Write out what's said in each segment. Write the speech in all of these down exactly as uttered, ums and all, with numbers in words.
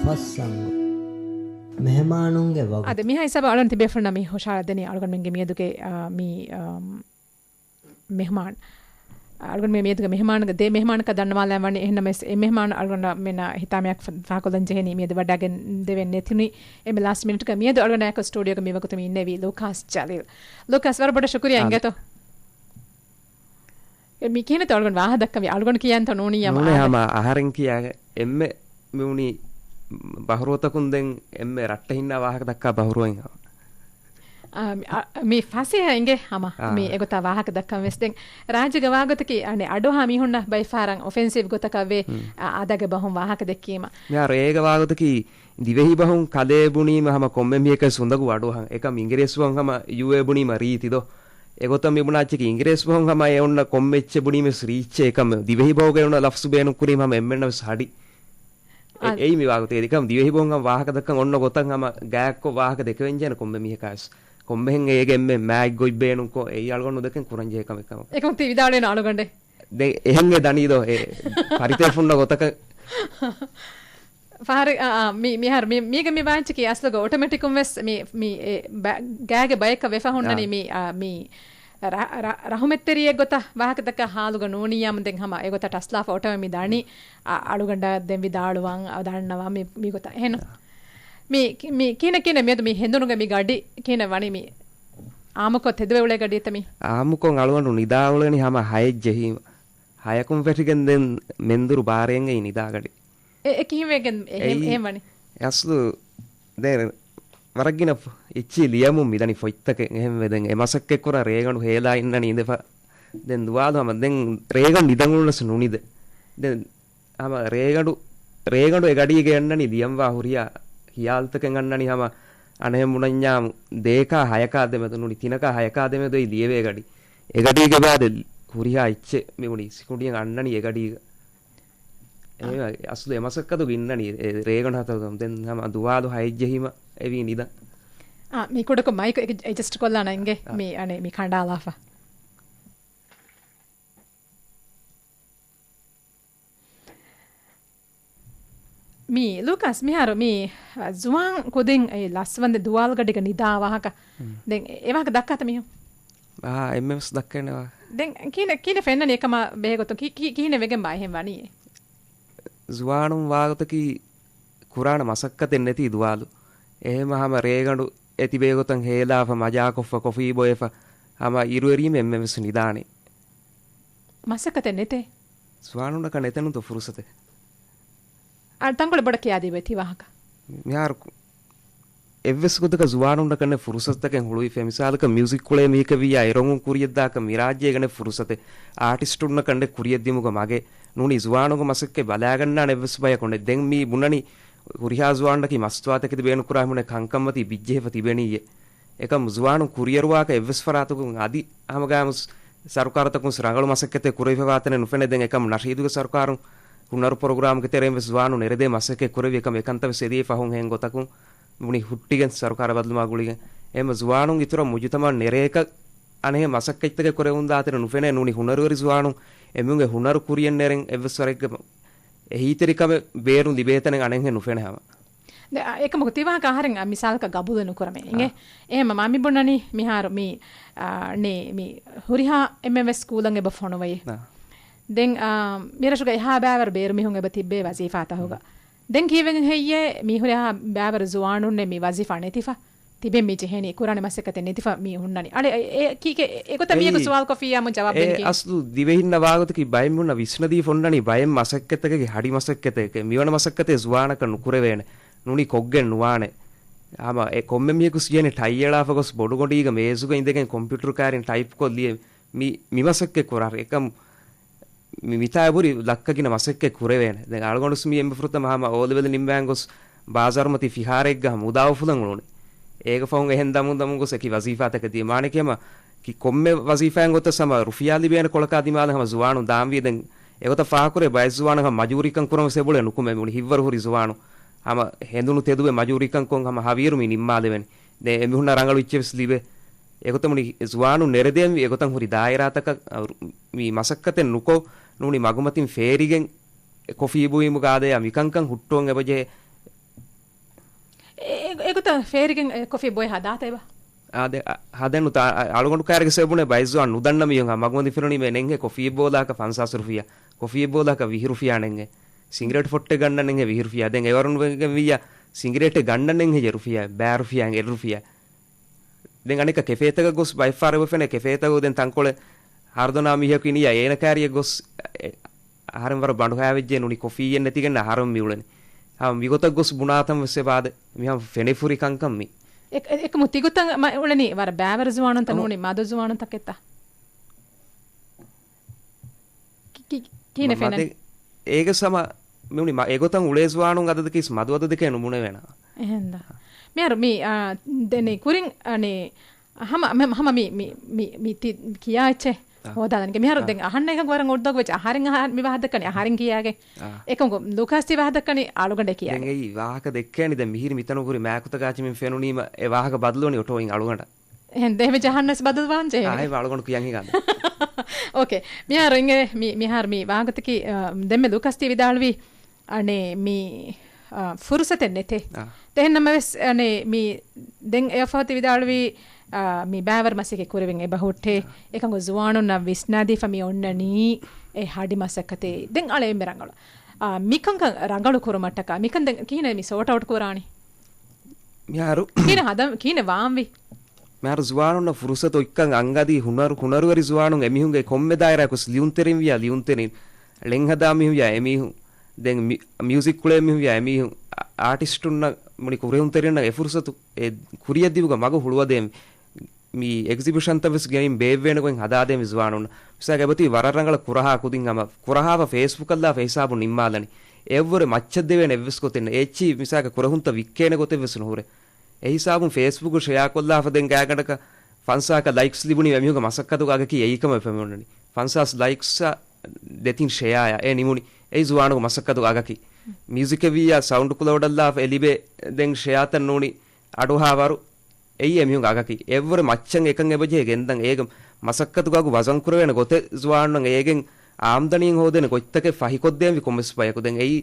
ފަސް އަނގު. މެހެމާނުންގެ ވަގުތު. އާދެ، މިހާ ހިސާބަށް އަޅުން ތިބޭފުޅުންނަށް މި ހުށަހަޅަ ދެނީ އަޅުގަނޑުމެންގެ މިއަދުގެ، އާ، މި، އާ، މެހެމާން. އަޅުގަނޑުމެން މިއަދުގެ މެހެމާނުގެ ދެ މެހެމާނަކަށް ދަންނަވާލަން ވަނީ. އެހެންނަމަވެސް އެ މެހެމާނު އަޅުގަނޑުމެންނަށް ހިތާމަޔަށް ފަ-، ފާހަގަކޮށްލަން ޖެހެނީ މިއަދު ވަޑައިގެން ދެވެން ނެތިނުނީ. އެންމެ ލާސްޓް މިނިޓްގަ މިއަދު އަޅުގަނޑާއެކު ސްޓޫޑިއޯގަ މިވަގުތު މި އިންނެވީ ލޫކާސް ޖަލީލް. ލޫކާސް، ވަރަށް ބޮޑަށް ޝުކުރިއްޔާ އާ. އިނގޭތޯ. އެ، މި ކިހިނެއްތޯ އަޅުގަނޑު ވާހަކަ ދައްކަންވީ؟ އަޅުގަނޑު ކިޔާންތޯ ނޫނީ އަމަ ނޫނޭ އާދެ. ހަމަ އަހަރެން ކިޔާ އެންމެ މިވުނީ ބަހުރުވަތަކުން ދެން އެންމެ ރައްޓެހިންނާ ވާހަކަ ދައްކާ ބަހުރުވައިން ހަމަ. އާ، މި، އަ، މި ފަސޭހަ އިނގޭ ހަމަ އާ. މި އެގޮތާ ވާހަކަ ދައްކަން ވެސް. ދެން ރާއްޖޭގެ ވާގޮތަކީ އަނެއް އަޑުއަހާ މީހުންނަށް ބައެއް ފަހަރަށް އޮފެންސިވް ގޮތަކަށް ވޭ، ހުން. އާ، އާދައިގެ ބަހުން ވާހަކަ ދެއްކީމަ. މިހާރު ރޭގަ ވާގޮތަކީ ދިވެހި ބަހުން ކަލޭ ބުނީމަ ހަމަ ކޮންމެ މީހަކަށް ސުނދަގު އަޑުއަހަން. އެކަމް އިނގިރޭސި ބަހުން ހަމަ ޔޫއޭ ބުނީމަ ރީތި ދޯ. އެގޮތަށް މި ބުނާ އެއްޗަކީ އިނގިރޭސި ބަހުން ހަމަ އެ އޮންނަ ކޮންމެ އެއްޗެއް ބުނީމަ ވެސް ރީއްޗޭ. އެކަމް ދިވެހި ބަހުގައި އޮންނަ ލަފްޒު ބޭނުން ކުރީމަ ހަމަ އެންމެންނަށް ވެސް ހަޑި. އެ-، އާ. އެއީ މި ވާގޮތަކީ. އެކަމް ދިވެހި ބަހުން ހަމަ ވާހަކަ ދައްކަން އޮންނަ ގޮތަށް ހަމަ ގާތްކޮށް ވާހަކަ ދެކެވެން ޖެހޭނެ ކޮންމެ މީހަކަށް ވެސް. ކޮންމެހެން އޭގެ އެންމެ މާތް ގޮތް ބޭނުންކޮށް އެއީ އަޅުގަނޑު ނުދެކެން ކުރަން ޖެހޭ ކަމެއް ކަމަށް. އެކަމަކު ތި ވިދާޅުވީނު އަޅުގަނޑެއް. ދެން އެހެން އެ ދަނީ ދޯ އެ ފަރިތައެއް ފުންނަ ގޮތަކަށް. ފަހަރެއް، އާ، އާ، މި-، މިހާރު މި-، މީގެ މި ވާންޗަކީ އަސްލުގަ އޮޓޮމެޓިކުން ވެސް މި-، މި-، އެ ބަ-، ގާގެ ބަޔަކަށް ވެފަ ހުންނަނީ އާ. މި-، އާ، މި ރަ-، ރަ-، ރަހުމަތްތެރިއެއް ގޮތަށް ވާހަކަ ދައްކާ ހާލުގަ ނޫނިއްޔާމު ދެން ހަމަ އެގޮތަށް ޓަސްލާފަ އޮޓޮމެ މި ދާނީ. އާ، އަޅުގަނޑަށް ދެން ވިދާޅުވަން، އާ، ދަންނަވަން މި-، މި ގޮތަށް. އެހެންނު؟ އާ. މި-، މި ކިހިނެއް ކިހިނެއް މިއަދު މި ހެނދުނުގެ މި ގަޑި ކިހިނެއް ވަނީ މި އާއްމުކޮށް ތެދުވެ އުޅޭ ގަޑިއެއްތަ މީ؟ އާއްމުކޮށް އަޅުގަނޑު ނިދާ އުޅެނީ ހަމަ ހައެއް ޖެހީމަ. ހަޔަކުން ފެށިގެން ދެން މެންދުރު ބާރައިން އެއީ ނިދާ ގަޑި. އެ، އެ ކިހިނެއް އެހެން، އެއީ އެހެން ވަނީ؟ އަސްލު ދެން ވަރަށް ގިނަ ފޮ-، އެއްޗިހި ލިޔަމުން މިދަނީ ފޮތްތަކެއް. އެހެންވެ ދެން އެ މަސައްކަތް ކުރާ ރޭގަނޑު ހޭލާ އިންނަނީ އިނދެފަ. ދެން ދުވާލު ހަމަ ދެން ރޭގަނޑު ނިދަން އުޅުނަސް ނުނިދެ. ދެން ހަމަ ރޭގަނޑު، ރޭގަނޑު އެ ގަޑީގަ އަންނަނީ ލިޔަންވާ ހުރިހާ ހިޔާލުތަކެއް އަންނަނީ ހަމަ އަނެއް ބުނަންޏާ ދޭކާ ހަޔަކާ ދެމެދު ނޫނީ ތިނަކާ ހަޔަކާ ދެމެދު އެއީ ލިޔެވޭ ގަޑި. އެ ގަޑީގެ ބާދެ ހުރިހާ އެއްޗެއް މިބުނީ ސިކުނޑިއަށް އަންނަނީ އެ ގަޑީގަ. އާ. އެހެން އަސްލު އެ މަސައްކަތުގަ އިންނަނީ އެ ރޭގަނޑު ހަތަރު ދެން ހަމަ ދުވާލު ހައެއް ޖެހީމަ އެވީ ނިދަން. އާ، މި ކުޑަކޮށް މައިކު އެޑްޖަސްޓް ކޮށްލާނަން އިނގޭ. އާ. މި އަނެއް މި ކަނޑާލާފަ. މީ ލޫކާސް މިހާރު މީ، އަ، ޒުވާން ކުދިން އެ ލަސްވަންދެ ދުވާލުގަޑިގަ ނިދާ ވާހަކަ. ހުން. ދެން އެ ވާހަކަ ދައްކާތަ މީހުން؟ އާ، އެންމެންވެސް ދައްކައެއް ނެވާ. ދެން ކިހިނެއް، ކިހިނެއް ފެންނަނީ އެކަމާ ބެހޭގޮތުން ކި-، ކި-، ކިހިނެއް ވެގެން ބާ އެހެން ވަނީ؟ ޒުވާނުން ވާގޮތަކީ ކުރާނެ މަސައްކަތެއް ނެތީ ދުވާލު. އެހެންމަ ހަމަ ރޭގަނޑު އެ ތިބޭގޮތަށް ހޭލާފަ މަޖާކޮށްފަ ކޮފީ ބޮއެފަ ހަމަ އިރުއެރީމަ އެންމެންވެސް ނިދާނެ. މަސައްކަތެއް ނެތޭ؟ ޒުވާނުންނަކަށް ނެތެނުތޯ ފުރުސަތެއް؟ އަ، ތަންކޮޅެއް ބޮޑަށް ކިޔާދީބަ ތި ވާހަކަ. މިހާރު އެއްވެސް ގޮތަކަށް ޒުވާނުންނަކަށް ނެތް ފުރުސަތުތަކެއް ހުޅުވިފަ. މިސާލަކަށް މިއުޒިކް ކުޅޭ މީހަކަށް ވިއްޔާ އެ ރޮނގުން ކުރިޔަށްދާކަށް މި ރާއްޖޭގަ ނެތް ފުރުސަތެއް. އާޓިސްޓުންނަކަށް ނެތް ކުރިޔަށްދިމުގަ މަގެއް. ނޫނީ ޒުވާނުންގެ މަސައްކަތް ބަލާގަންނާނެ އެއްވެސް ބަޔަކު ނެތް. ދެން މީ ބުނަނީ ހުރިހާ ޒުވާނުންނަކީ މަސްތުވާތަކެތި ބޭނުންކުރާ ހުންނަ ކަންކަންމަތީ ބިއްޖެހިފަ ތިބެނީއޭ. އެކަމް ޒުވާނުން ކުރިއަރުވާކަށް އެއްވެސް ފަރާތަކުން އަދި ހަމަގާމުސް ސަރުކާރުތަކުން ރަނގަޅު މަސައްކަތެއް ކުރެވިފައިވާތަނެއް ނުފެނޭ. ދެން އެކަމް ނަޝީދުގެ ސަރުކާރުން ހުނަރު ޕްރޮގްރާމްގެ ތެރެއިން ވެސް ޒުވާނުން ނެރެދޭ މަސައްކަތް ކުރެވި. އެކަމް އެކަންތައް ވެސް އެދިޔަ ފަހުން ހެން ގޮތަކުން ނޫނީ ހުއްޓިގެން ސަރުކާރަށް ބަދަލުމާ ގުޅިގެން. އެހެންމަ ޒުވާނުން އިތުރަށް މުޖުތަމަޢަށް ނެރޭކަށް އަނެއް މަސައްކަތްތަކެއް ކުރެވުން ދާތަނެއް ނުފެނޭ. ނޫނީ ހުނަރުވެރި ޒުވާނުން އެމީހުންގެ ހުނަރު ކުރިޔަށް ނެރެން އެއްވެސް ވަރެއްގެ އެހީތެރިކަމެއް ބޭރުން ލިބޭތަނެއް އަނެއްހެން ނުފެނޭ ހަމަ. ދެ-، އަ، އެކަމަކު ތި ވާހަކަ އަހަރެން އަ، މިސާލަކަށް ގަބޫލެއް ނުކުރަމޭ. އިނގޭ؟ އާ. އެހެންމަ މާ މި ބުނަނީ މިހާރު މި، އާ، ނޭ، މި ހުރިހާ އެންމެން ވެސް ސްކޫލަށް އެބަ ފޮނުވައި. އާ. ދެން، އާ، މިރަށުގަ އެހާ ބައިވަރު ބޭރު މީހުން އެބަ ތިއްބޭ ވަޒީފާތަކުގަ. ހުން. ދެން ކީއްވެގެން ހެއްޔޭ މި ހުރިހާ ބައިވަރު ޒުވާނުންނެއް މި ވަޒީފާ ނެތިފަ؟ ތިބެން މި ޖެހެނީ ކުރާނެ މަސައްކަތެއް ނެތިފަ މި ހުންނަނީ. އަޅެ، އެ، އެ، ކީކޭ، އެ، އެގޮތަށް މީގެ އެއީ، ސުވާލު ކޮށްފިއްޔާމު ޖަވާބު އެ ދެން ކީ؟ އަސްލު ދިވެހިންނަށް ވާގޮތަކީ ބައެއް މީހުންނަށް ވިސްނަދީފަ އޮންނަނީ ބައެއް މަސައްކަތްތަކެއް ހަޑި މަސައްކަތެކޭ. މިވަނަ މަސައްކަތެއް ޒުވާނަކަށް ނުކުރެވޭނެ. ނޫނީ ކޮށްގެން ނުވާނެ. ހަމަ އެ ކޮންމެ މީހަކު ސިޔަނި ޓައި އެޅާފަ ގޮސް ބޮޑުގޮނޑީގަ މޭޒުގަ އިނދެގެން ކޮމްޕިއުޓަރު ކާރިން ޓައިޕްކޮށްލިޔެ މި، މި މަސައްކަތް ކުރާ. އެކަމް މި، މިތާ އެބުރި ލައްކަ ގިނަ މަސައްކަތް ކުރެވޭނެ. ދެން އަޅުގަނޑުސް މި އެންމެ ފުރަތަމަ ހަމަ އޯލެވެލް ނިންމައިން ގޮސް ބާޒާރުމަތީ ފިހާރައެއްގަ ހަމަ މުދާ އުފުލަން އުޅުނެ. އޭގެ ފަހުން އެހެން ދަމުން ދަމުން ގޮސް އެކި ވަޒީފާތަކެއް ދިޔަ. މާނައަކީ ހަމަ ކި ކޮންމެ ވަޒީފާއެއް ގޮތަށް ހަމަ ރުފިޔާ ލިބޭނެ ކޮޅަކާ ދިމާލަށް ހަމަ ޒުވާނުން ދާންވީ. ދެން އެގޮތަށް ފާހަގަކުރޭ ބައެއް ޒުވާނުން ހަމަ މަޖޫރީކަން ކުރަން ވެސް އެބުޅޭ ނުކުމެ މުޅި ހިތްވަރު ހުރި ޒުވާނުން. ހަމަ ހެނދުނު ތެދުވެ މަޖޫރީކަން ކޮށް ހަމަ ހަވީރު މި ނިންމާލެވެނީ. ދެން އެމީހުންނަށް ރަނގަޅު އެއްޗެއް ވެސް ލިބޭ. އެގޮތަށް މުޅި ޒުވާނުން ނެރެދޭންވީ އެގޮތަށް ހުރި ދާއިރާތަކަށް، އަ، މި މަސައްކަތެއް ނުކޮށް، ނޫނީ މަގުމަތިން ފޭރިގެން ކޮފީ ބުއިމުގަ އާދަޔާ މިކަންކަން ހުއްޓުވަން އެބަޖެހޭ. ތަ ފޭރިގެން ކޮފީ ބޮއެ ހަދާތަ އެބަ؟ އާދެ، އަ، ހަދަނު ތާ، އަ، އަޅުގަނޑު ކާރިގެ ސެބުނެ ބައިޒުވާން ނުދަންނަ މީހުން ހަ، މަގުމަދި ފިރުނީމެ ނެންހެ ކޮފީ ބޯލާކަ ފަންސާސް ރުފިޔާ، ކޮފީ ބޯލާކަ ވިހި ރުފިޔާ ނެންހެ. ސިނގިރޭޓް ފޮއްޓެ ގަންނަ ނެންހެ ވިހި ރުފިޔާ. ދެން އެވަރުން ވެގެން ވިއްޔާ، ސިނގިރޭޓެ ގަންނަ ނެންހެ ރުފިޔާ، ބައި ރުފިޔާ، އެއް ރުފިޔާ. ދެން އަނެކަ ކެފޭތަކަށް ގޮސް ބައެއްފަހަރު އެބަ ފެނޭ ކެފޭތަކު ދެން ތަންކޮޅެއް ހަރުދަނާ މީހަކު އިނިޔާ އޭނަ ކާރިއަށް ގޮސް، އެ، އަހަރެން ވަރަށް ބަނޑުހައިވެއްޖެ ނޫނީ ކޮފީއެއް ނެތިގެން އަހަރެން މިއުޅެނީ. ހަމަ މިގޮތަށް ގޮސް ބުނާތަން ވެސް އެބާދެ. މިހާ ފެނެފުރި ކަންކަން މި. އެ-، އެ-، އެކަމު ތިގޮތަށް މަ-، އުޅެނީ ވަރަށް ބައިވަރު ޒުވާނުންތަ ނޫނީ މަދު ޒުވާނުންތަކެއްތަ؟ ކި-، ކި-، ކިހިނެއް މަ-، ފެނެން؟ މަދެ-، އޭގެ ސަމަ މި މި-، މަ-، އެގޮތަށް އުޅޭ ޒުވާނުން އަދަދަކީ މަދު އަދަދެކޭ ނުބުނެވޭނަ. އެހެންދާ. މިހާރު މި، އާ، ދެން ކުރިން އަނެ ހަމަ، މެ-، ހަމަ މި، މި، މި، މި ތި ކިޔާ އެއްޗެއް އާ. ހޯދާލަން. މިހާރު އާ. ދެން އަހަންނަށް އެކަން ވަރަށް އުނދަގޫ ވެއްޖެ. އަހަރެން އަހަ-، މި ވާހަކަ ދައްކަނީ އަހަރެން ކިޔާގެ. އާ. އެކަމަކު ލޫކާސް ތި ވާހަކަ ދައްކަނީ އަޅުގަނޑެއް ކިޔާގެ. ދެން އެއީ ވާހަކަ ދެއްކޭނީ ދެން މިހިރި މިތަނު ހުރި މާކުތަކާ ޗިމިން ފެނުނީމަ އެ ވާހަކަ ބަދަލުވަނީ އޮޓޯއިން އަޅުގަނޑަށް. އެހެން ދެހެމެ ޖަހަންނަސް ބަދަލުވާން ޖެހޭ. އާ، އެ އަޅުގަނޑު ކިޔަން ހިގާނދެ. އޯކޭ. މިހާރު އިނގޭ މި-، މިހާރު މި ވާހަކަތަކީ، އަ، ދެންމެ ލޫކާސް ތި ވިދާޅުވީ، އަނެ މި، އަ، ފުރުސަތެއް ނެތޭ. އާ. ދެހެންނަމަވެސް، އަނެ މި ދެން އެއަށްފަހު ތި ވިދާޅުވީ، އާ، މި ބައިވަރު މަސައްކަތް ކުރެވެން އެބަ ހުއްޓޭ. އާ. އެކަން ޒުވާނުންނަށް ވިސްނާދީފަ މި އޮންނަނީ އެ ހަޑި މަސައްކަތޭ. ދެން އަޅެ އެންމެ ރަނގަޅު. އާ، މިކަންކަން ރަނގަޅު ކުރުމަށްޓަކާ މިކަން ދެން ކިހިނެއް މި ސޯޓް އައުޓް ކުރާނީ؟ މިހާރު ކިހިނެއް ހަދަން، ކިހިނެއް ވާންވީ؟ މިހާރު ޒުވާނުންނަށް ފުރުސަތު އޮތްކަން އަންގަދީ ހުނަރު، ހުނަރުވެރި ޒުވާނުން އެމީހުންގެ ކޮންމެ ދާއިރާއަކުސް ލިޔުންތެރިން ވިޔާ ލިޔުންތެރިން، ޅެން ހަދާ މީހުން ވިޔާ އެމީހުން، ދެން މި-، މިއުޒިކް ކުޅޭ މީހުން ވިޔާ އެމީހުން، އާ-، އާޓިސްޓުންނަށް މުޅި ކުރެހުންތެރިންނަށް އެ ފުރުސަތު އެ ކުރިޔަށް ދިއުގަ މަގު ހުޅުވަދޭން މި އެގްޒިބިޝަންތައް ވެސް ގެނައިން ބޭއްވޭނެ ގޮތް ހަދާދޭން މި ޒުވާނުންނަށް. މިސާލަކަށް އެބަތި ވަރަށް ރަނގަޅަށް ކުރަހާ ކުދިން ހަމަ ކުރަހާފަ ފޭސްބުކަށްލާފަ ހިސާބު ނިންމާލަނީ. އެއަށްވުރެ މައްޗަށް ދެވޭނެ އެއްވެސް ގޮތެއް ނެތް. އެއްޗި މިސާލަކަށް ކުރެހުންތައް ވިއްކޭނެ ގޮތެއް ވެސް ނުހުރޭ. އެ ހިސާބުން ފޭސްބުކު ޝެއާ ކޮށްލާފަ ދެން ގާތްގަނޑަކަށް ފަންސާކަށް ލައިކްސް ލިބުނީ އެމީހުންގެ މަސައްކަތުގެ އަގަކީ އެއީ ކަމަށް ފެންނަނީ. ފަންސާސް ލައިކްސްއަށް ދެތިން ޝެއާއާ އެ ނިމުނީ. އެއީ ޒުވާނުގެ މަސައްކަތުގެ އަގަކީ. މިއުޒިކެއް ވިއްޔާ ސައުންޑް ކްލައުޑަށް ލާފަ އެ ލިބޭ ދެން ޝެއާތައް ނޫނީ އަޑުއަހާ ވަރު. އެއީ އެމީހުންގެ އަގަކީ. އެއަށްވުރެ މައްޗަށް އެކަން އެބަޖެހޭ ގެންދަން. އޭގެ މަސައްކަތުގެ އަގު ވަޒަން ކުރެވޭނެ ގޮތެއް ޒުވާނުންނަށް އޭގެން އާމްދަނީއެއް ހޯދޭނެ ގޮތްތަކެއް ފަހިކޮށްދޭންވީ ކޮންމެސް ބަޔަކު. ދެން އެއީ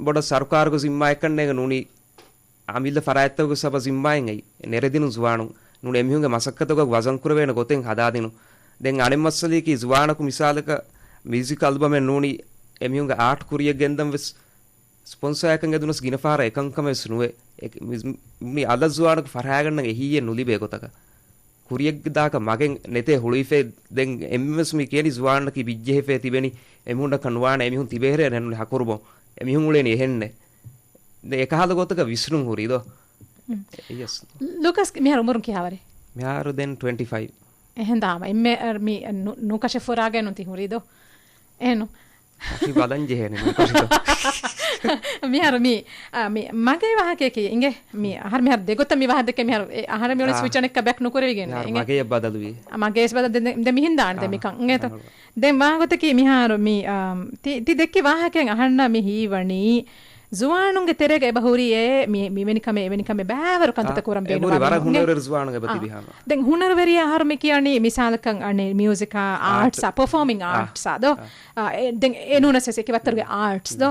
ބޮޑަށް ސަރުކާރުގެ ޒިންމާއެއްކަން ނޭނގެ ނޫނީ އަމިއްލަ ފަރާތްތަކުގެ ސަބަ ޒިންމާއެއް އެއީ. ނެރެދިނުން ޒުވާނުން. ނޫނީ އެމީހުންގެ މަސައްކަތުގަ ވަޒަން ކުރެވޭނެ ގޮތެއް ހަދާދިނުން. ދެން އަނެއް މައްސަލަޔަކީ ޒުވާނަކު މިސާލަކަށް މިއުޒިކް އަލްބަމެއް ނޫނީ އެމީހުންގެ އާޓް ކުރިޔަށް ގެންދަން ވެސް ސްޕޮންސާއަކަށް އެދުނަސް ގިނަ ފަހަރަށް އެކަންކަމެއް ވެސް ނުވޭ. އެ-، މި-، މި އަލަށް ޒުވާނަކު ފަރާގަންނަން އެހީއެއް ނުލިބޭ ގޮތަކަށް. ކުރިޔަށް ދާކަށް މަގެއް ނެތޭ ހުޅުވިފައި. ދެން އެންމެސް މި ކިޔަނީ ޒުވާނަކީ ބިއްޖެހިފައި ތިބެނީ. އެމީހުންނަކަށް ނުވާނެ. އެމީހުން ތިބޭހެރޭ ނެނުނީ ހަކުރުބޮ. އެމީހުން އުޅޭނީ އެހެންނެއް. ދެ އެކަހަލަ ގޮތަކަށް ވިސްނުން ހުރީ ދޯ. މް. ޔެސް. ލޫކަސް މިހާރު އުމުރުން ކިހާވަރެއް؟ މިހާރު ދެން ޓްވެންޓީ ފައިވް. އެހެން ދާމަ އެންމެ އަ، މި ނު-، ނުކަށެއް ފުރާގެން ނުތި ހުރީ ދޯ. އެހެން. އަކި ބަލަން ޖެހޭނެ ނުކަށިތޯ. މިހާރު މި، އަ، މި މަގޭ ވާހަކައަކީ އިނގޭ މި އަހަރު މިހާރު ދެގޮތަށް މި ވާހަކަ ދެކެ މިހާރު އެ އަހަރެން މި އަ، ސްވިޗް އަނެއްކާ ބެކް ނުކުރެވިގެން މިހާރު އިނގޭ. މަގޭ ބަދަލުވީ. އަ، މަގޭސް ބަދަލު ދެ-، ދެ މިހިން ދާނެ ދެ އަ، މިކަން އިނގޭތޯ. ދެން ވާގޮތަކީ މިހާރު މި، އާ، ތި، ތި ދެއްކި ވާހަކައިން އަހަންނަށް މި ހީވަނީ ޒުވާނުންގެ ތެރޭގަ އެބަ ހުރި އެ މި، މިވެނި ކަމެއް، އެވެނި ކަމެއް ބާވަރު ކަންތައްތައް ކުރަން އެ ބޭނުން ހުރި ވަރަށް ހުނަރުވެރި ޒުވާނުން އެބަ އާ. ތިބި ހަމަ. ދެން ހުނަރުވެރިޔާ އަހަރު މި ކިޔަނީ މިސާލަކަށް އަނެއް މިއުޒިކާ، އާޓް. އާޓްސްއާ، ޕަރފޯމިން އާ. އާޓްސްއާ ދޯ؟ އާ. އާ، އެ، ދެން އެ ނޫނަސް ވެސް އެކި ވައްތަރުގެ އާޓްސް ދޯ؟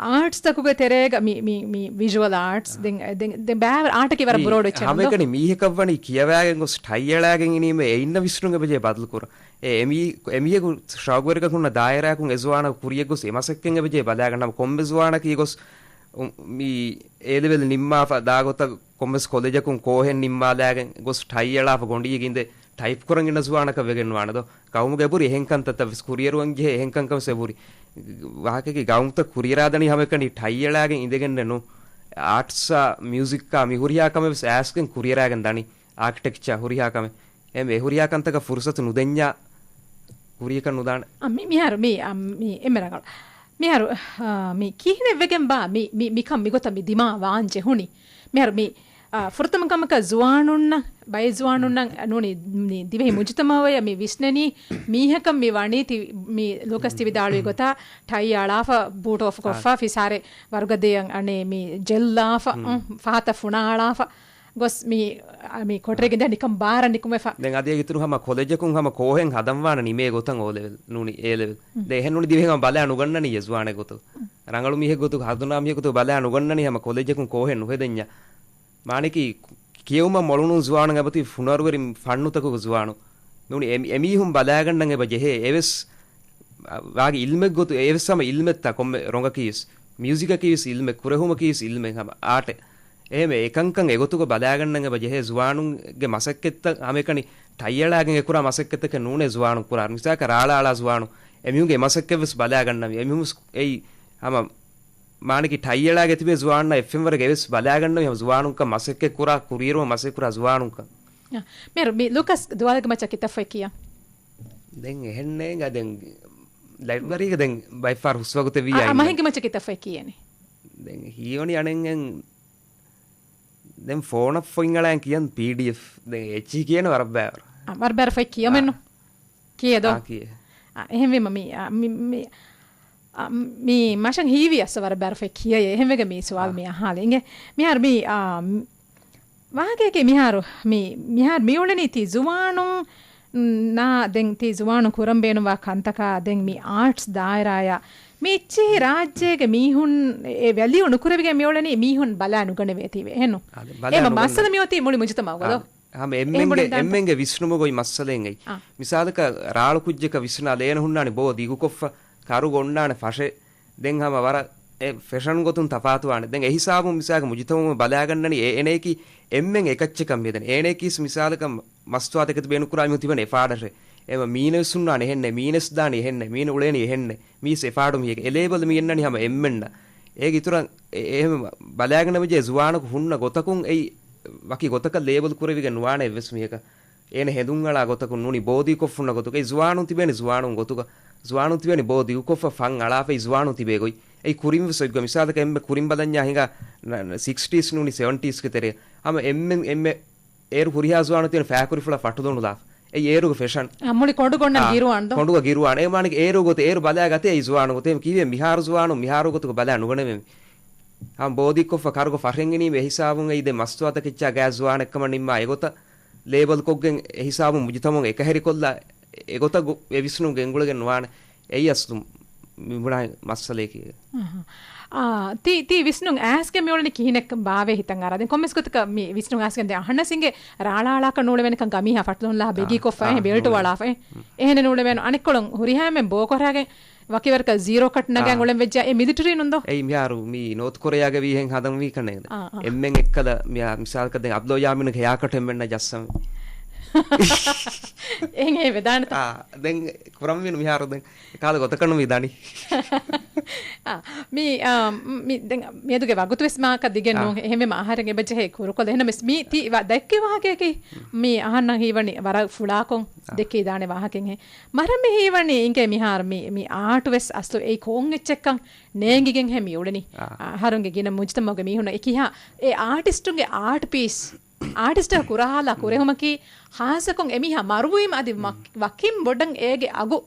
އާޓްސްތަކުގެ ތެރޭގަ މި، މި، މި ވިޖުއަލް އާޓްސް، ދެން، ދެން، ދެން ބާވަރު އާޓަކީ ވަރަށް ބްރޯޑް އެއްޗެއް ނޫން ދޯ؟ ހަމައެކަނި މީހަކަށް ވަނީ ކިޔަވާގެން ގޮސް ޓައި އަޅާގެން އިނީމަ އެއިންނަށް ވިސްނުން އެބަޖެހޭ ބަދަލުކުރަން. އެ އެމީ-، އެމީހަކު ޝައުގުވެރިކަން ހުންނަ ދާއިރާއަކުން އެޒުވާނަކު ކުރިޔަށް ގޮސް އެމަސައްކަތް އެބަޖެހޭ ބަލާގަންނަމަ ކޮންމެ ޒުވާނަކީ ގޮސް، އު، މި އޭލެވެލް ނިންމާފަ ދާގޮތަށް ކޮންމެސް ކޮލެޖަކުން ކޯހެއް ނިންމާލާގެން ގޮސް ޓައި އަޅާފަ ގޮނޑިއެއް އިނދެ ޓައިޕް ކުރަން އިންނަ ޒުވާނަކަށް ވެގެން ނުވާނެ ދޯ. ގައުމުގެ އެބުރި އެހެން ކަންތައްތައް ވެސް ކުރިއެރުވަން ޖެހޭ އެހެން ކަންކަން ވެސް އެބުރި. ވާހަކައަކީ ގައުމުތައް ކުރިއަރާދަނީ ހަމައެކަނި ޓައި އަޅާގެން އިނދެގެންނެއް ނޫން. އާޓްސްއާ، މިއުޒިކްއާ، މި ހުރިހާ ކަމެއް ވެސް އައިސްގެން ކުރިއަރާގެން ދަނީ. އާކިޓެކްޗާ ހުރިހާ ކަމެއް. އެ މި ހުރިހާ ކަންތަކަށް ފުރުސަތު ނުދެންޏާ ކުރިޔަކަށް ނުދާނެ. އަ، މި-، މިހާރު މި، އަ، މި އެންމެ ރަނގަޅު. މިހާރު، އާ، މި ކިހިނެއް ވެގެން ބާ މި، މި، މިކަން މިގޮތަށް މި ދިމާ ވާން ޖެހުނީ؟ މިހާރު މި، އާ، ފުރަތަމަ ކަމަކަށް ޒުވާނުންނަށް، ބައެއް ޒުވާނުންނަށް ނޫނީ، މި ދިވެހި މުޖުތަމައުއަށް މި ވިސްނެނީ މީހަކަށް މި ވަނީ ތި، މި ލޫކަސް ތި ވިދާޅުވި ގޮތަށް ޓައި އަޅާފަ، ބޫޓް އޮފް ކޮށްފަ، އާ. ފިސާރެ ވަރުގަދަޔަށް އަނެއް މި ޖެއްލާފަ، މް. އުން، ފަހަތަށް ފުނާ އަޅާފަ. ގޮސް މި، މި ކޮޓަރިގެ ދެން ނިކަން ބާރަށް ނިކުމެފަ. ދެން އަދި އިތުރު ހަމަ ކޮލެޖަކުން ހަމަ ކޯހެއް ހަދަން ވާނެ ނިމޭ ގޮތަށް އޯ ލެވެލް ނޫނީ އޭ ލެވެލް. މް. ދެ އެހެން ނޫނީ ދިވެހި ހަމަ ބަލާ ނުގަންނަނީ އެ ޒުވާނެއް ގޮތު. މް. ރަނގަޅު މީހެއް ގޮތު ހަރުދަނާ މީހެއް ގޮތު ބަލާ ނުގަންނަނީ ހަމަ ކޮލެޖަކުން ކޯހެއް ނުހެދެންޏާ. މާނައަކީ ކިޔެވުމަށް މޮޅު ނޫން ޒުވާނުން އެބަތި ފުނަރުވެރި ފަންނުތަކުގެ ޒުވާނު. ނޫނީ އެ-، އެމީހުން ބަލާގަންނަން އެބަ ޖެހޭ އެވެސް ވާގި އިލްމެއްގޮތު އެވެސް ހަމަ އިލްމެއްތަ ކޮންމެ ރޮނގަކީވެސް، މިއުޒިކަކީވެސް އިލްމެއް، ކުރެހުމަކީވެސް އިލްމެއް ހަމަ އާޓެއް. އެހެންވެ އެކަންކަން އެގޮތުގަ ބަލާގަންނަން އެބަ ޖެހޭ ޒުވާނުންގެ މަސައްކަތްތައް ހަމައެކަނި ޓައިއަޅާގެން އެކުރާ މަސައްކަތްތަކެއް ނޫނޭ ޒުވާނުން ކުރާ. މިސާލަކަށް ރާޅާ އަޅާ ޒުވާނު އެމީހުންގެ މަސައްކަތްވެސް ބަލާގަންނަވި. އެމީހުން ވެސް އެއީ ހަމަ މާނައަކީ ޓައިއަޅާގެ ތިބޭ ޒުވާނުންނާ އެއްފެންވަރެއްގަ އެވެސް ބަލާގަންނަވި ހަމަ ޒުވާނުންކަން މަސައްކަތް ކުރާ، ކުރިއެރުމަށް މަސައްކަތް ކުރާ ޒުވާނުންކަން. އާ، މޭރު، މި ލޫކަސް ދުވާލުގެ މައްޗަށް ކިތައް ފޮތް ކިޔަން؟ ދެން އެހެންނޭ ދެން ލައިބްރަރީގަ ދެން ބައެއްފަހަރު ހުސްވަގުތެއް ވީ އާ، އާ، އައި މަހެއްގެ މައްޗަށް ކިތައް ފޮތް ކިޔަނީ؟ ދެން ހީވަނީ އަނެއް ދެން ފޯނަށް ފޮތް އަޅާން ކިޔަން ޕީޑީއެފް. ދެން އެއްޗިހި ކިޔަން ވަރަށް ބައިވަރު. އާ، ވަރަށް ބައިވަރު ފޮތް ކިޔަމެއްނު. އާ. ކިޔޭދޯ؟ އާ، ކިޔޭ. އާ، އެހެންވީމަ މި، އާ، މި، މި، އާ، މި މަށަން ހީވީ އަސް ވަރަށް ބައިވަރު ފޮތް ކިޔަޔޭ. އެހެންވެގެ މި ސުވާލު އާ. މި އަހާލި. އިނގޭ. މިހާރު މި، އާ، ވާހަކައަކީ މިހާރު، މި، މިހާރު މި އުޅެނީ ތި ޒުވާނުން، ނާ، ދެން ތި ޒުވާނުން ކުރަން ބޭނުންވާ ކަންތަކާ، ދެން މި އާޓްސް ދާއިރާޔާ، މި އެއްޗިހި ރާއްޖޭގެ މީހުން އެ ވެލިއު ނުކުރެވިގެން މި އުޅެނީ މީހުން ބަލާ ނުގަނެވޭތީވެ. އެހެންނު؟ އާ، ދެ-، ބަލާ އެހެން ނުގަނެ. މައްސަލަ މިއޮތީ މުޅި މުޖުތަމައުގަ ދޯ؟ އާ، ހަމަ އެހެން އެންމެންގެ، ބުނިން ދާންތަ؟ އެންމެންގެ ވިސްނުމުގައި މައްސަލައެއް އެއީ. އާ. މިސާލަކަށް ރާޅު ކުއްޖަކަށް ވިސްނާލަ އޭނަ ހުންނާނެ ބޯ ދިގުކޮށްފަ، ކަރުގަ އޮންނާނެ ފަށެއް. ދެން ހަމަ ވަރަށް އެ ފެޝަން ގޮތުން ތަފާތުވާނެ. ދެން އެހިސާބުން މިސާލަކަށް މުޖުތަމައު ބަލާގަންނަނީ އެ-، އޭނައަކީ އެންމެން އެކައްޗެއްކަން މިއަދަނީ. އޭނައަކީސް މިސާލަކަށް މަސްތުވާތަކެތި ބޭނުންކުރާ މީހުން ތިބެން އެފާޑަށެ. އެމަ މީނަވެސް ހުންނާނެ އެހެންނެ، މީނަސް ދާނީ އެހެންނެ، މީނަ އުޅޭނީ އެހެންނެ، މީސް އެފާޑު މީހެކެ. އެ ލޭބަލް މި އެންނަނީ ހަމަ އެންމެންނަށް. އޭގެ އިތުރަށް އެ-، އެހެން ބަލާގަނެވިއްޖެ ޒުވާނަކު ހުންނަ ގޮތަކުން އެއީ ވަކި ގޮތަކަށް ލޭބަލް ކުރެވިގެން ނުވާނެ އެއްވެސް މީހަކަށް. އޭނަ ހެނދުން އަޅާ ގޮތަކުން ނޫނީ ބޯ ދިގުކޮށް ހުންނަ ގޮތުގައި ޒުވާނުން ތިބޭނީ ޒުވާނުން ގޮތުގަ. ޒުވާނުން ތިބޭނީ ބޯ ދިގުކޮށްފަ ފަން އަޅާފައި ޒުވާނުން ތިބޭ ގޮތް. އެއީ ކުރިން ވެސް އޮތްގޮތް. މިސާލަކަށް އެންމެ ކުރިން ބަލަންޏާ ހިނގާ ސިކްސްޓީސް ނޫނީ ސެވެންޓީސްގެ ތެރޭ. ހަމަ އެންމެން އެންމެ އޭރު ހުރިހާ ޒުވާނު ތިބެނީ ފައިކުރިފުޅާ ފަޓުލޮނުލާފަ. އެއީ އޭރުގެ ފެޝަން. އާ، މުޅި ކޮނޑުގަ އޮންނަން އާ، ގިރުވާން ދޯ؟ ކޮނޑުގަ ގިރުވާން. އެ މާނައަކީ އޭރު ގޮތެއް އޭރު ބަލާގަތޭ އެއީ ޒުވާނު ގޮތެއް. ކީއްވެ މިހާރު ޒުވާނު މިހާރު ގޮތުގަ ބަލާ ނުގަނެވެމި. ހަމަ ބޯ ދިގުކޮށްފަ ކަރުގަ ފަށެއް އިނީމަ އެހިސާބުން އެއީ ދެ މަސްތުވާތަކެއްޗާ ގާތް ޒުވާނެއްކަމަށް ނިންމާ އެގޮތަށް ލޭބަލްކޮށްގެން އެހިސާބުން މުޖުތަމައުން އެކަހެރިކޮށްލާ އެގޮތަށް ގޮ-، އެ ވިސްނުން ގެންގުޅެގެން ނުވާނެ. އެއީ އަސްލު މި ބުނާ މައްސަލައަކީ. އަހަ. އާ، ތި، ތި ވިސްނުން އައިސްގެން މިއުޅެނީ ކިހިނެއް ބާވޭ ހިތަށް އަރާ؟ ދެން ކޮންމެސް ގޮތަކަށް މި ވިސްނުން އައިސްގެން ދެން އަހަންނަސް އިނގޭ ރާޅާ އަޅާކަށް ނޫޅެވޭނެކަން ގަމީހާ ފަޓުލުން ލާ ބެގީ ކޮށްފަ އާ، އެހެން ބެލްޓު ނޫޅެވޭ. ވަޅާފަ އެ. އެހެނެއް ނޫޅެވޭނު. އަނެއްކޮޅުން ހުރިހާ އެންމެން ބޯކޮށްރާގެން ވަކިވަރަކަށް ޒީރޯ ކަޓް ނަގަން އާ. އުޅެން ވެއްޖެ އެ މިލިޓަރީނުން ދޯ؟ އެއީ މިހާރު މި ނޯތު ކޮރެޔާގަ ވީހެން ހަދަން ވީ ކަންނޭނގެ. އާ، އާ. އެންމެން އެއްކަލަ މި-، މިސާލަކަށް ދެން އަބްދުﷲ ޔާމީނުގެ ހެޔާކަޓް އެންމެންނަށް ޖައްސަން. އެހެން ވެދާނެތަ؟ އާ، ދެން ކުރަންވީނު މިހާރު ދެން. އެކާލަ ގޮތަކަށް މި ދަނީ. އާ، މި، އާ، މި ދެން މިއަދުގެ ވަގުތު ވެސް މާކަށް ދިގެއް އާ. ނޫން. އެހެންވީމަ އަހަރެން އެބަޖެހޭ ކުރުކޮޅު. އެހެންނަމަވެސް މި ތި ވަ-، ދެއްކި ވާހަކައަކީ މި އަހަންނަށް ހީވަނީ ވަރަށް ފުޅާކޮށް އާ. ދެއްކި ދާނެ ވާހަކައެއްހެން. މަރަމް މި ހީވަނީ އިނގޭ މިހާރު މި، މި އާޓު ވެސް އަސްލު އެއީ ކޯން އެއްޗެއްކަން ނޭނގިގެންހޭ މި އުޅެނީ. އާ. އަހަރުންގެ ގިނަ މުޖުތަމައުގެ މީހުންނަށް އެކިހާ އެ އާޓިސްޓުންގެ އާޓް ޕީސް އާޓިސްޓާ ކުރާހާލާ ކުރެހުމަކީ ހާއްސަކޮށް އެމީހާ މަރުވީމަ އަދި މަ-، ވަކިން ބޮޑަށް އޭގެ އަގު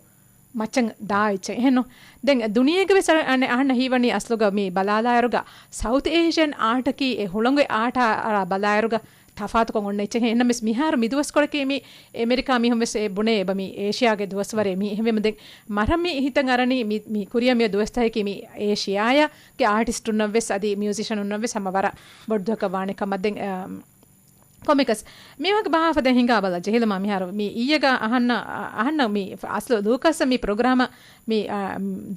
މައްޗަށް ދާ އެއްޗެއް. އެހެންނު؟ ދެން ދުނިޔޭގެ ވެސް އަ-، އަނެއް އަހަންނަށް ހީވަނީ އަސްލުގަ މި ބަލާލާއިރުގަ ސައުތު އޭޝިއަން އާޓަކީ އެ ހުޅަނގު އާޓާ އަރާ ބަލާއިރުގަ ތަފާތުކޮށް އޮންނަ އެއްޗެއް. އެހެންނަމަވެސް މިހާރު މި ދުވަސްކޮޅަކީ މި އެމެރިކާ މީހުން ވެސް އެ ބުނޭ އެބަ މި އޭޝިއާގެ ދުވަސްވަރޭ މީ. އެހެންވީމަ ދެން މަރަމް މި ހިތަށް އަރަނީ މި، މި ކުރިއަށް މިއޮތް ދުވަސްތަކަކީ މި އޭޝިއާއަށް ގެ އާޓިސްޓުންނަށް ވެސް އަދި މިއުޒިޝަނުންނަށް ވެސް ހަމަ ވަރަށް ބޮޑު ދުވަހަކަށް ވާނެ ކަމަށް. ދެން، އަ، ކޮމިކަސް މިވަގު ބަހާފަ ދެން ހިނގާ ބަލަ ޖެހިލަމާ މިހާރު މި އިއްޔެގަ އަހަންނަ، އަ-، އަހަންނަށް މި އަސްލު ލޫކަސް މި ޕްރޮގްރާމަށް މި، އަ،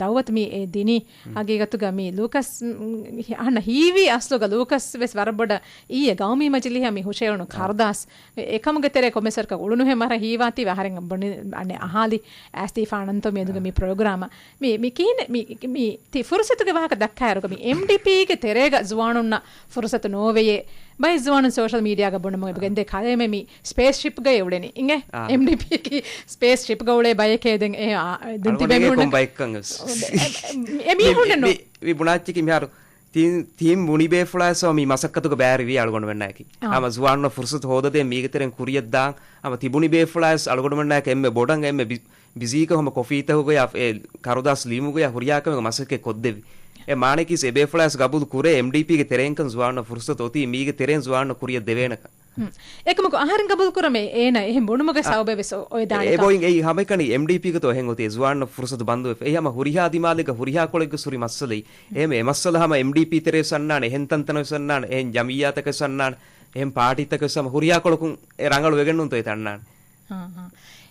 ދައުވަތު މި އެ ދިނީ. ހަގީގަތުގަ މި ލޫކަސް، މް، އަހަންނަށް ހީވީ އަސްލުގަ ލޫކަސް ވެސް ވަރަށް ބޮޑަށް އިއްޔެ ގައުމީ މަޖިލީހަށް މި ހުށައެޅުނު އާ. ކަރުދާސް އެ-، އެކަމުގެ ތެރޭ ކޮމެސަރކަށް އުޅުނުހެން ވަރަށް ހީވާތީވެ އަހަރެން ބުނި އަނެއް އަހާލި އައިސްތީ ފާނަންތޯ މިއަދުގެ އާ. މި ޕްރޮގްރާމަށް. މި، މި ކިހިނެއް މި، މި ތި ފުރުސަތުގެ ވާހަކަ ދައްކާއިރުގަ މި އެމްޑީޕީގެ ތެރޭގަ ޒުވާނުންނަށް ފުރުސަތު ނޯވެޔޭ. ބައެއް ޒުވާނުން ސޯޝަލް މީޑިއާގަ ބުނަމުން އެބަ އާ. ގެންދޭ ކަލޭމެ މި ސްޕޭސް ޝިޕްގައި އުޅެނީ. އިނގޭ؟ އާ. އެމްޑީޕީއަކީ ސްޕޭސް ޝިޕްގަ އުޅޭ ބައެކޭ ދެން އެ، އާ، ދެން އަޅުގަނޑު ތިބޭ އެނގޭ މީހުންނަށް ކޮން ބައެއްކަން ވެސް. އެ، އެ، އެ، އެ މީހުންނެއް މި، ނޫން. މި، މި ބުނާއްޗަކީ މިހާރު ތިން، ތިން ބުނިބޭފުޅާސް މި މަސައްކަތުގަ ބައިވެރިވީ އަޅުގަނޑުމެންނާއެކީ. އާ. ހަމަ ޒުވާނުންނަށް ފުރުސަތު ހޯދަދޭން މީގެ ތެރެއިން ކުރިއަށް ދާން. ހަމަ ތި ބުނިބޭފުޅާސް އަޅުގަނޑުމެންނާއެކީ އެންމެ ބޮޑަށް އެންމެ ބި-، ބިޒީކޮށް ހަމަ ކޮފީތަކުގަޔާ އެ ކަރުދާސް ލިޔުމުގަޔާ ހުރިހާ ކަމެއް މަސައްކަތް ކޮށްދެވި. އެ މާނައަކީ އެބޭފުޅާސް ގަބޫލު ކުރޭ އެމްޑީޕީގެ ތެރެއިންކަން ޒުވާނުންނަށް ފުރުސަތު އޮތީ މީގެ ތެރެއިން ޒުވާނުންނަށް ކުރިއަށް ދެވޭނެކަން. ހުން. އެކަމަކު އަހަރެން ގަބޫލު ކުރަމޭ އޭނަ އެހެން ބުނުމުގެ އެ، ސަބަބެއް ވެސް އޮ-، އޮވެދާނެތާ؟ އެބައޮތް އެއީ ހަމައެކަނި އެމްޑީޕީގެ ތޯ އެހެން އޮތީ ޒުވާނުންނަށް ފުރުސަތު ބަންދުވެފަ. އެއީ ހަމަ ހުރިހާ ދިމާލެއްގަ ހުރިހާ ކޮޅެއްގެ ސުރި މައްސަލައެއް. އެހެން އެ މައްސަލަ ހަމަ އެމްޑީޕީ ތެރޭ ވެސް އަންނާނެ، އެހެން ތަންތަނަށް ވެސް އަންނާނެ، އެހެން ޖަމިއްޔާތަކަށް ވެސް އަންނާނެ. އެހެން ޕާޓީތަކެއް ވެސް ހަމަ ހުރިހާ ކޮޅަކުން އެ ރަނގަޅު ވެގެން ނޫންތޯ އެތަންނާނެ. ހާ، ހާ.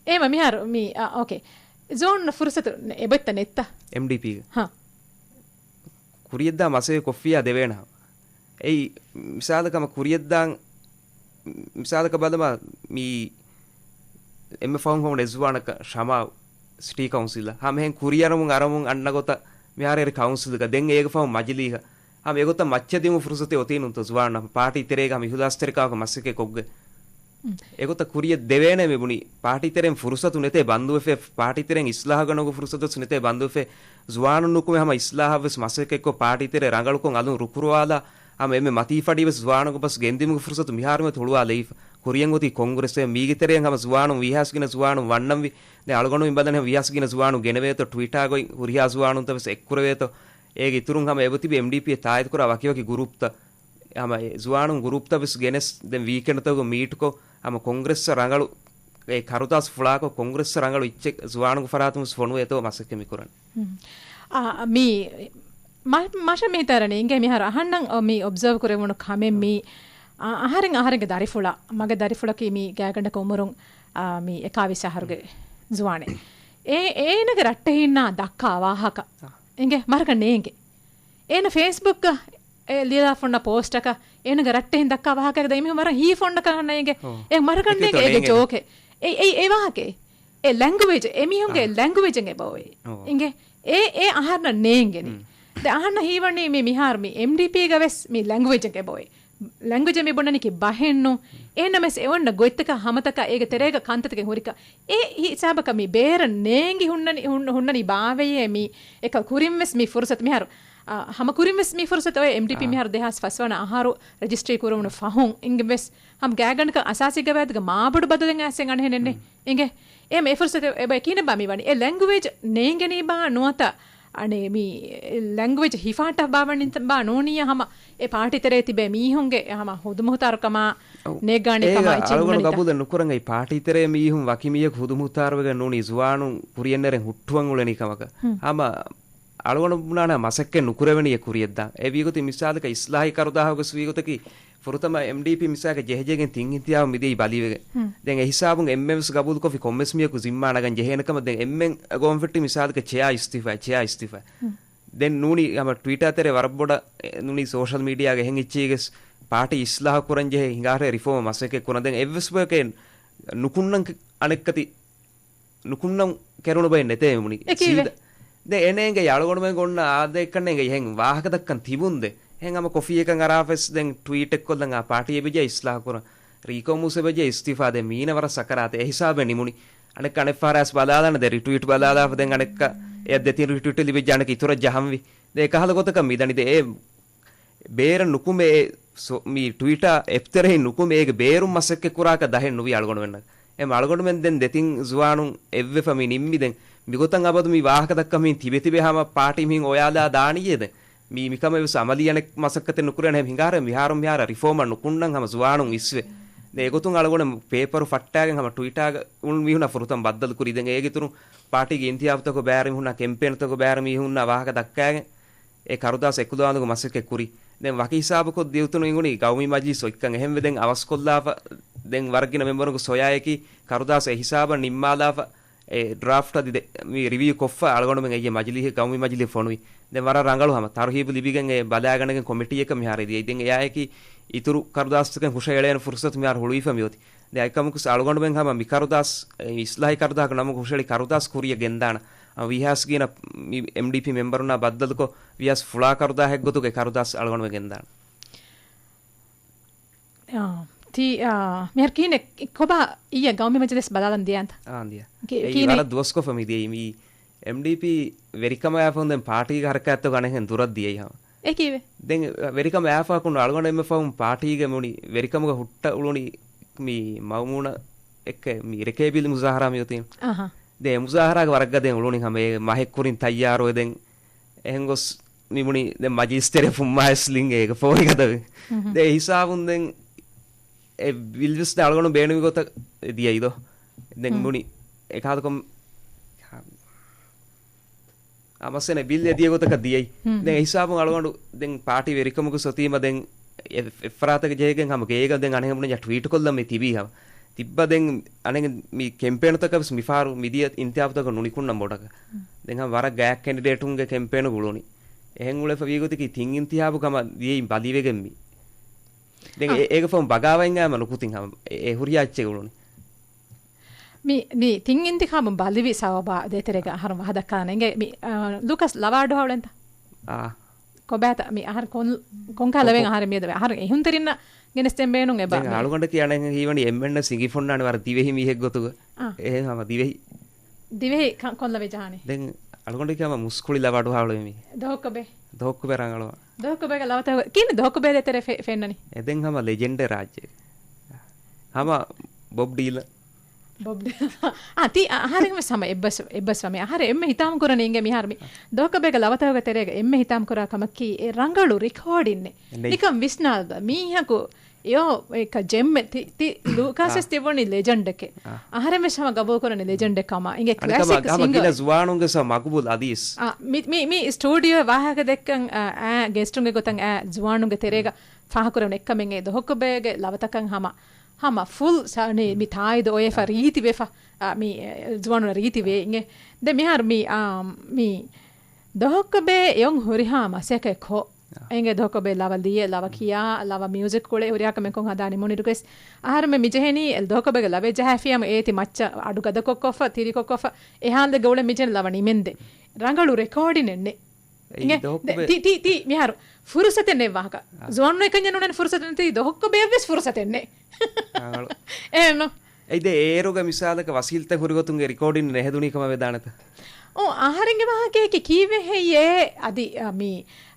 އޭމަ މިހާރު މި، އާ، އޯކޭ. ޒުވާނުންނަށް ފުރުސަތު ނެ-، އެބައޮތްތަ ނެތްތަ؟ އެމްޑީޕީގެ. ހާ. ކުރިޔަށްދާ މަސައްކަތް ކޮށްފިއްޔާ ދެވޭނެ ހަމަ. އެއީ، މިސާލަކަށް ހަމަ ކުރިޔަށްދާން، މިސާލަކަށް ބަލަމާ، މީ އެންމެ ފަހުން ހޮވުނު އެއް ޒުވާނަކަށް ޝަމާ ސިޓީ ކައުންސިލަށް ހަމަ އެހެން ކުރިއަރަމުން އަރަމުން އަންނަ ގޮތަށް މިހާރު އެރި ކައުންސިލްގަ ދެން އޭގެ ފަހުން މަޖިލީހަށް ހަމަ އެގޮތަށް މައްޗަށް ދިއުމު ފުރުސަތެއް އޮތީ ނޫންތޯ ޒުވާނުންނަށް ޕާޓީ ތެރޭގަ ހަމަ އިހުލާސްތެރިކަމަކަށް މަސައްކަތް ކޮށްގެ. އެގޮތަށް ކުރިޔަށް ދެވޭނެ މި ބުނި. ޕާޓީ ތެރެއިން ފުރުސަތު ނެތޭ ބަންދުވެފަ، ޕާޓީ ތެރެއިން އިސްލާހުގަ ނުގެ ފުރުސަތު ނެތޭ ބަންދުވެފަ، ޒުވާނުން ނުކުމެ ހަމަ އިސްލާހަށްވެސް މަސައްކަތްކޮށް، ޕާޓީ ތެރެ ރަނގަޅުކޮށް އަލުން ރުކުރުވާލާ، ހަމަ އެންމެ މަތީ ފަޑިވެސް ޒުވާނުން ބަސް ގެންދިއުމުގެ ފުރުސަތު މިހާރުމެ ހުޅުވާލައިފަ. ކުރިޔަށް އޮތީ ކޮންގްރެސް، މީގެ ތެރެއިން ހަމަ ޒުވާނުން ވީހާސް ގިނަ ޒުވާނުން ވަންނަންވީ. ދެން އަޅުގަނޑު މި ބަލަން ހަމަ ވީހާސް ގިނަ ޒުވާނުން ގެނެވޭތޯ ޓްވިޓާ ގޮތް ހުރިހާ ޒުވާނުންތައް ވެސް އެއްކުރެވޭތޯ. އޭގެ އިތުރުން ހަމަ އެބަތިބި އެމްޑީޕީ ތާއީދުކުރާ ވަކިވަކި ގުރޫޕްތައް ހަމަ އެ ޒުވާނުން ގުރޫޕްތައް ވެސް ގެނެސް ދެން ވީކެންޑްތަކުގަ މީޓްކޮށް، ހަމަ ކޮންގްރެސްއަށް ރަނގަޅު އެ ކަރުދާސް ފުޅާކޮށް، ކޮންގްރެސްއަށް ރަނގަޅު އިއްޗެއް ޒުވާނުންގެ ފަރާތުން ވެސް ފޮނުވޭތޯ މަސައްކަތް މިކުރަން. ހުން. އާ، މީ މަ-، މަށަށް މި ތަރަނީ އިނގޭ މިހާރު އަހަންނަށް މި އޮބްޒާވް ކުރެވުނު ކަމެއް މީ، އާ، އަހަރެން އަހަރެންގެ ދަރިފުޅާ، މަގެ ދަރިފުޅަކީ މީ ގާތްގަނޑަކަށް އުމުރުން، އާ، މީ އެކާވީސް އަހަރުގެ ޒުވާނެއް. އޭ، އޭނަގެ ރައްޓެހިންނާ ދައްކާ ވާހަކަ. އާ. އިނގޭ މަރަކަށް ނޭނގެ. އޭނަ ފޭސްބުކްގަ އެ ލިޔެލާފަ އޮންނަ ޕޯސްޓަކަށް އޭނަގެ ރައްޓެހިން ދައްކާ ވާހަކައެއް ދެން މީހުން މަރަށް ހީފަ އޮންނަ ކަހަނަ އިނގޭ. އެ މަރަކަށް ނޭނގެ އޭގެ ޖޯކެއް. އެ، އެ، އެ ވާހަކައެއް. އެ ލެންގުއޭޖް، އެ މީހުންގެ އާ. ލެންގުއޭޖެއް އެބައޮތް. އިނގޭ. އެ، އެ އަހަރަން ނޭނގެނީ. ދެ އަހަންނަށް ހީވަނީ މި މިހާރު މި އެމްޑީޕީގަ ވެސް މި ލެންގުއޭޖެއް އެބައޮތް. ލެންގުއޭޖެއް މި ބުނަނީކީ ބަހެއްނު. އެހެންނަމަވެސް އެ އޮންނަ ގޮތްތަކާ ހަމަތަކާ އޭގެ ތެރޭގަ ކަންތައްތަކެއް ހުރިކަން. އެ ހިސާބަކަށް މި ބޭރަށް ނޭނގި ހުންނަނީ، ހުން-، ހުންނަނީ ބާވައޭ މި އެކަ ކުރިން ވެސް މި ފުރުސަތު މިހާރު، އާ، ހަމަ ކުރިން ވެސް މި ފުރުސަތު އޮތް އެމްޑީޕީ އާ. މިހާރު ދެހާސް ފަސްވަނަ އަހަރު ރެޖިސްޓްރީ ކުރެވުނު ފަހުން އިނގި ވެސް ހަމަ ގާތްގަނޑަކަށް އަސާސީ ގަވާއިދުގެ މާބޮޑު ބަދަލެއް އައިސް އަނެއް ނެއްނެ. އިނގޭ. އެ މި ފުރުސަތު އެބަ ކިހިނެއްބާ މި ވަނީ. އެ ލެންގުއޭޖް ނޭނގެނީ ބާ ނުވަތަ އަނެ މި ލެންގުއޭޖް ހިފާޓަށް ބާވަނީ ބާ ނޫނިއްޔާ ހަމަ އެ ޕާޓީ ތެރޭ ތިބޭ މީހުންގެ ހަމަ ހުދުމުހުތާރުކަމާ ނޭގާނެ ކަމާ އެއްޗެއް އަޅުގަނޑު ނޫނީތަ؟ ގަބޫލެއް ނުކުރަން އެ ޕާޓީ ތެރޭ މީހުން ވަކި މީހަކު ހުދުމުހުތާރުވެގެން ނޫނީ ޒުވާނުން ކުރިޔަށް ނެރެން ހުއްޓުވަން އުޅެނީ ކަމަކަށް. ހަމަ އަޅުގަނޑު ބުނާނެ މަސައްކަތް ނުކުރެވެނީ އެ ކުރިޔަށްދާން. އެ ވީގޮތި މިސާލަކަށް އިސްލާހީ ކަރުދާހަކު ވެސް ވީގޮތަކީ ފުރަތަމަ އެމްޑީޕީ މިސާލަކަށް ޖެހިޖެހިގެން ތިން އިންތިހާބު މިދިޔައީ ބަލިވެގެން. ދެން އެ ހިސާބުން އެންމެން ވެސް ގަބޫލުކޮށްފި ކޮންމެސް މީހަކު ޒިންމާ ނަގަން ޖެހޭނެ ކަމަށް ދެން އެންމެން ގޮވަން ފެއްޓި މިސާލަކަށް ޗެއާ އިސްތިއުފާ، ޗެއާ އިސްތިއުފާ. ދެން ނޫނީ ހަމަ ޓްވިޓާ ތެރޭ ވަރަށް ބޮޑަށް ނޫނީ ސޯޝަލް މީޑިއާގެ އެހެން އެއްޗެއްގެސް ޕާޓީ އިސްލާހު ކުރަން ޖެހޭ ހިނގާހަރޭ ރިފޯމަށް މަސައްކަތް ކުރަން. ދެން އެއްވެސް ބަޔަކެއް ނުކުންނަން އަނެއްކަތި ނުކުންނަން ކެރުނު ބައެއް ނެތޭ މި ބުނި. އެކީވެ. ސީދާ. ދެ އެނޭނގެ އަޅުގަނޑުމެން އޮންނަ އާދައެއްކަންނޭނގެ އެހެން ވާހަކަ ދައްކަން ތިބުންދެ. އެހެން ހަމަ ކޮފީއެއްކަން އަރާފަސް ދެން ޓްވީޓެއްކޮށްލަން އާ ޕާޓީ އެބަޖެ އިސްލާހު ކުރަން. ރީކޯ މޫސް އެބަޖެ އިސްތިއުފާ ދެން މީނަ ވަރަށް ސަކަރާތެއް. އެ ހިސާބެއް ނިމުނި. އަނެއްކާ އަނެއް ފަހަރާސް ބަލާލާނެ ދެ ރިޓްވީޓް ބަލާލާފަ ދެން އަނެއްކާ އެ ދެތިން ރިޓްވީޓް ލިބިއްޖެ އަނެއްކާ އިތުރަށް ޖަހަންވި. ދެ އެކަހަލަ ގޮތަކަށް މިދަނީ ދެ އެ ބޭރަށް ނުކުމެ އެ ސޮ-، މި ޓްވިޓާ އެޕްތެރެއިން ނުކުމެ އޭގެ ބޭރުން މަސައްކަތް ކުރާކަށް ދަހެއް ނުވި އަޅުގަނޑުމެންނަށް. އެމް އަޅުގަނޑުމެން ދެން ދެތިން ޒުވާނުން އެއްވެފަ މި ނިންމި ދެން. މިގޮތަށް އަބަދު މި ވާހަކަ ދައްކަމީން ތިބެ ތިބެ ހަމަ ޕާޓީ މިހިން އޮޔާލާ ދާނިއްޔޭ ދެން. މީ މިކަމެއް ވެސް އަމަލީ އަނެއް މަސައްކަތެއް ނުކުރޭނެ ހަމަ ހިނގާރެ މިހާރު މިހާރަށް ރިފޯމަށް ނުކުންނަން ހަމަ ޒުވާނުން އިސްވެ. ދެން އެގޮތުން އަޅުގަނޑު ޕޭޕަރު ފައްޓާގެން ހަމަ ޓްވިޓާގަ އުން މީހުންނާ ފުރަތަމަ ބައްދަލު ކުރީ. ދެން އޭގެ އިތުރުން ޕާޓީގެ އިންތިހާބުތަކުގެ ބާރަށް މީހުންނާ ކެމްޕޭންތަކުގެ ބާރަށް މީހުންނާ ވާހަކަ ދައްކާގެން އެ ކަރުދާސް އެކުލަވާނުގެ މަސައްކަތް ކުރި. ދެން ވަކި ހިސާބަކޮށް ދިޔުތުނު އިނގުނީ ގައުމީ މަޖިލިސް އޮތްކަން. އެހެންވެ ދެން އަވަސްކޮށްލާފަ ދެން ވަރަށް ގިނަ މެމްބަރުންގެ ސޮޔާއަކީ ކަރުދާސް އެ ހިސާބަށް ނިންމާލާފަ އެ ޑްރާފްޓް އަދި ދެ-، މި ރިވިއު ކޮށްފަ އަޅުގަނޑުމެން އެއްޔެ މަޖިލީހެއް ގައުމީ މަޖިލީ ފޮނުވި. ދެން ވަރަށް ރަނގަޅު ހަމަ ތަރުހީބު ލިބިގެން އެ ބަލާގަނެގެން ކޮމިޓީއަކަށް މިހާރު ދިޔައީ. ދެން އެއާއެކީ އިތުރު ކަރުދާސްތަކެއް ހުށަހެޅޭނެ ފުރުސަތު މިހާރު ހުޅުވިފަ މިއޮތީ. ދެން އެކަމަކުސް އަޅުގަނޑުމެން ހަމަ މި ކަރުދާސް، އެ، އިސްލާހީ ކަރުދާހަކު ނަމުގެ ހުށަހެޅި ކަރުދާސް ކުރިޔަށް ގެންދާނަ. އަ، ވީހާސް ގިނަ މި އެމްޑީޕީ މެމްބަރުންނާ ބައްދަލުކޮށް، ވީހާސް ފުޅާ ކަރުދާހެއްގޮތުގެ ކަރުދާސް އަޅުގަނޑުމެން ގެންދާނަ. އާ، ތީ، އާ، މިހާރު ކިހިނެއް ކޮބާ އިއްޔެ ގައުމީ މަޖިލިސް ބަލާލަން ދިޔައިންތަ؟ އާ، ދިޔަ. ކި-، އެއީ ކިހިނެއް؟ ވަރަށް ދުވަސްކޮށްފަ މި ދިޔައީ. މި އެމްޑީޕީ ވެރިކަމާއެފަ ދެން ޕާޓީގެ ހަރަކާތްތަކު އަނެއްހެން ދުރަށް ދިޔައީ ހަމަ. އެކީވެ. ދެން ވެރިކަމާއެފަ ކުން އަޅުގަނޑު އެންމެ ފަހުން ޕާޓީގެ މުޅި ވެރިކަމުގަ ހުއްޓަ އުޅުނީ މި މައުމޫނަށް އެއްކަ މި ރެކޭބިލި މުޒާހަރާ މިއޮތީ. އަހަ. ދެން އެ މުޒާހަރާގެ ވަރަށް ގަދަ އުޅުނީ ހަމަ އެ މަހެއް ކުރިން ތައްޔާރުވެ ދެން އެހެން ގޮސް މި ބުނި ދެން މަޖިލިސް ތެރެ ފުއްމާ އެސްލިން އޭގެ ފޯހި ގަދަވެ. މުހު. ދެން އެ ހިސާބުން ދެން އެ ބިލް ވެސް ދެން އަޅުގަނޑު ބޭނުމި ގޮތަށް ދިޔައިދޯ. ދެން މު. ބުނި އެކާލަކޮށް އާ މައްސަލަ ބިލް އެ ދިޔަ ގޮތަކަށް ދިޔައީ. މު. ދެން އެ ހިސާބުން އަޅުގަނޑު ދެން ޕާޓީ ވެރިކަމުގެ ސޮތީމަ ދެން އެ-، އެއްފަރާތަކަށް ޖެހިގެން ހަމަ ގޭގަ ދެން އަނެއްހެން ބުނަންޏާ ޓްވީޓް ކޮށްލަން މި ތިބީ ހަމަ. ތިއްބަ ދެން އަނެއް މި ކެމްޕޭނުތަކަށް ވެސް މިފަހަރު މިދިޔަ އިންތިހާބުތަކަށް ނުނިކުންނަ ބޮޑަކަށް. ދެން ހަމަ ވަރަށް ގާތް ކެންޑިޑޭޓުންގެ ކެމްޕޭނު ގުޅުނީ. އެހެން އުޅެފަ ވީގޮތަކީ ތިން އިންތިހާބު ހަމަ ދިޔައީ ބަލިވެގެން މި. ދެން އާ. އެ-، އޭގެ ފަހުން ބަޣާވަތް ހަމަ ނުކުތިން ހަމަ އެ-، އެ ހުރިހާ އެއްޗެއް ގުޅުނީ. މި، މި ތިން އިންތިޚާބުން ބަލިވި ސަބަބާ ދޭތެރޭގަ އަހަރުން ވާހަކަ ދައްކާލަން އިނގޭ. މި، އާ، ލޫކަސް ލަވަ އަޑު ހައުޅެންތަ؟ އާ. ކޮބާތަ މި އަހަރު ކޮން، ކޮންކަހަލަ ވެން ކޮ-، އަހަރެން މިއަދު ވެ. އަހަރު އެހުންތެރިންނަށް ގެނެސްދޭން ބޭނުން އެބަ ދެން މި. އަޅުގަނޑަކީ އަނެއް ހީވަނީ އެންމެންނަށް ސިނގިފޮންނާނެ ވަރަށް ދިވެހި މީހެއް ގޮތުގަ. އާ. އެހެން ހަމަ ދިވެހި. ދިވެހި ކަ-، ކޮންލަ ވެޖާނީ؟ ދެން އަޅުގަނޑަކީ ހަމަ މުސްކުޅި ލަވަ އަޑު ހައުޅެވި މީހެއް. ދޯކޮބެ. ދޯކޮބެ ރަނގަޅުވާ. ދޯކޮބެގެ ލަވަތަކު ކިހިނެއް ދޯކޮބެ ދޭތެރޭ ފެ-، ފެންނަނީ؟ އެ ދެން ހަމަ ލެޖެންޑެއް ރާއްޖޭގެ. ހަމަ ބޮބް ޑީލަން. ބޮބް ޑި-، އާ، ތީ އަ-، އަހަރެން ވެސް ހަމަ އެއްބަސް، އެއްބަސްވަމޭ. އަހަރެން އެންމެ ހިތާމަ ކުރަނީ އިނގޭ މިހާރު މި ދޯކޮބެގެ ލަވަތަކުގެ ތެރޭގަ އެންމެ ހިތާމަ ކުރާ ކަމަކީ އެ ރަނގަޅު ރިކޯޑިންއެއް. ނެތް. ނިކަން ވިސްނާލަ މީހަކު އެޔޯ އެކަ ޖެއްމެ ތި، ތި ލޫކާސް ވެސް އާ. ތިބުނީ ލެޖެންޑެކޭ. އާ. އަހަރެން ވެސް ހަމަ ގަބޫލު ކުރަނީ ލެޖެންޑެއް ކަމަށް. އިނގޭ އަނެއްކާ ކްލެސިކް ހަމަ ސިނގަރ. ގިނަ ޒުވާނުންގެ ސަ މަގުބޫލް އަދިސް. އާ، މި، މި، މި ސްޓޫޑިއޯ ވާހަކަ ދެއްކަން، އާ، އާ، ގެސްޓުންގެ ގޮތަށް އާ، ޒުވާނުންގެ ތެރޭގަ ފާހަކުރެވުނު އެއްކަމެއް އެ ދޯކޮބެގެ ލަވަތަކަށް ހަމަ ހަމަ ފުލް ސަ-، ނި-، މި ތާއީދު އޮވެފަ އާ. ރީތި ވެފަ، އާ، މި، އެ، ޒުވާނުން ރީތި ވޭ އިނގޭ. ދެ މިހާރު މި، އާ، މި ދޯކޮބެ އެއޮން ހުރިހާ މަސައްކަތް ކޮށް. އާ. އެނގޭ ދޯކޮބެ ލަވަ ލިޔެ، ލަވަ ކިޔާ، ލަވަ މިއުޒިކް ކުޅެ ހުރިހާ ކަމެއް ކޮށް ހަދާ ނިމުނިރުގެސް. އަހަރުމެ މި ޖެހެނީ އެ ދޯކޮބެގެ ލަވެއް ޖަހާފިޔާމު އޭތި މައްޗަށް އަޑު ގަދަކޮށްކޮށްފަ، ތިރިކޮށްކޮށްފަ، އެ ހާލުގެ އުޅެ މި ޖެހެނީ ލަވަ ނިމެންދެ. ރަނގަޅު ރެކޯޑިން އެއް ނެ. އެއީ އިނގޭ؟ ދޯކޮބެ. ދެ-، ތީ، ތީ، ތީ މިހާރު ފުރުސަތެއް ނެއް ވާހަކަ. އާ. ޒުވާނުން އެކަންޏެއް ނުނެން ފުރުސަތެއް ނެތީ ދޯކޮބެއަށް ވެސް ފުރުސަތެއް ނެ. ރަނގަޅު. އެހެންނު؟ އެއީ ދެ އޭރުގަ މިސާލަކަށް ވަސީލްތައް ހުރިގޮތުންގެ ރިކޯޑިން ނެހެދުނީ ކަމަށް ވެދާނެތަ؟ އޯ، އަހަރެންގެ ވާހަކައަކީ ކީއްވެ ހެއްޔޭ؟ އަދި، އަ، މި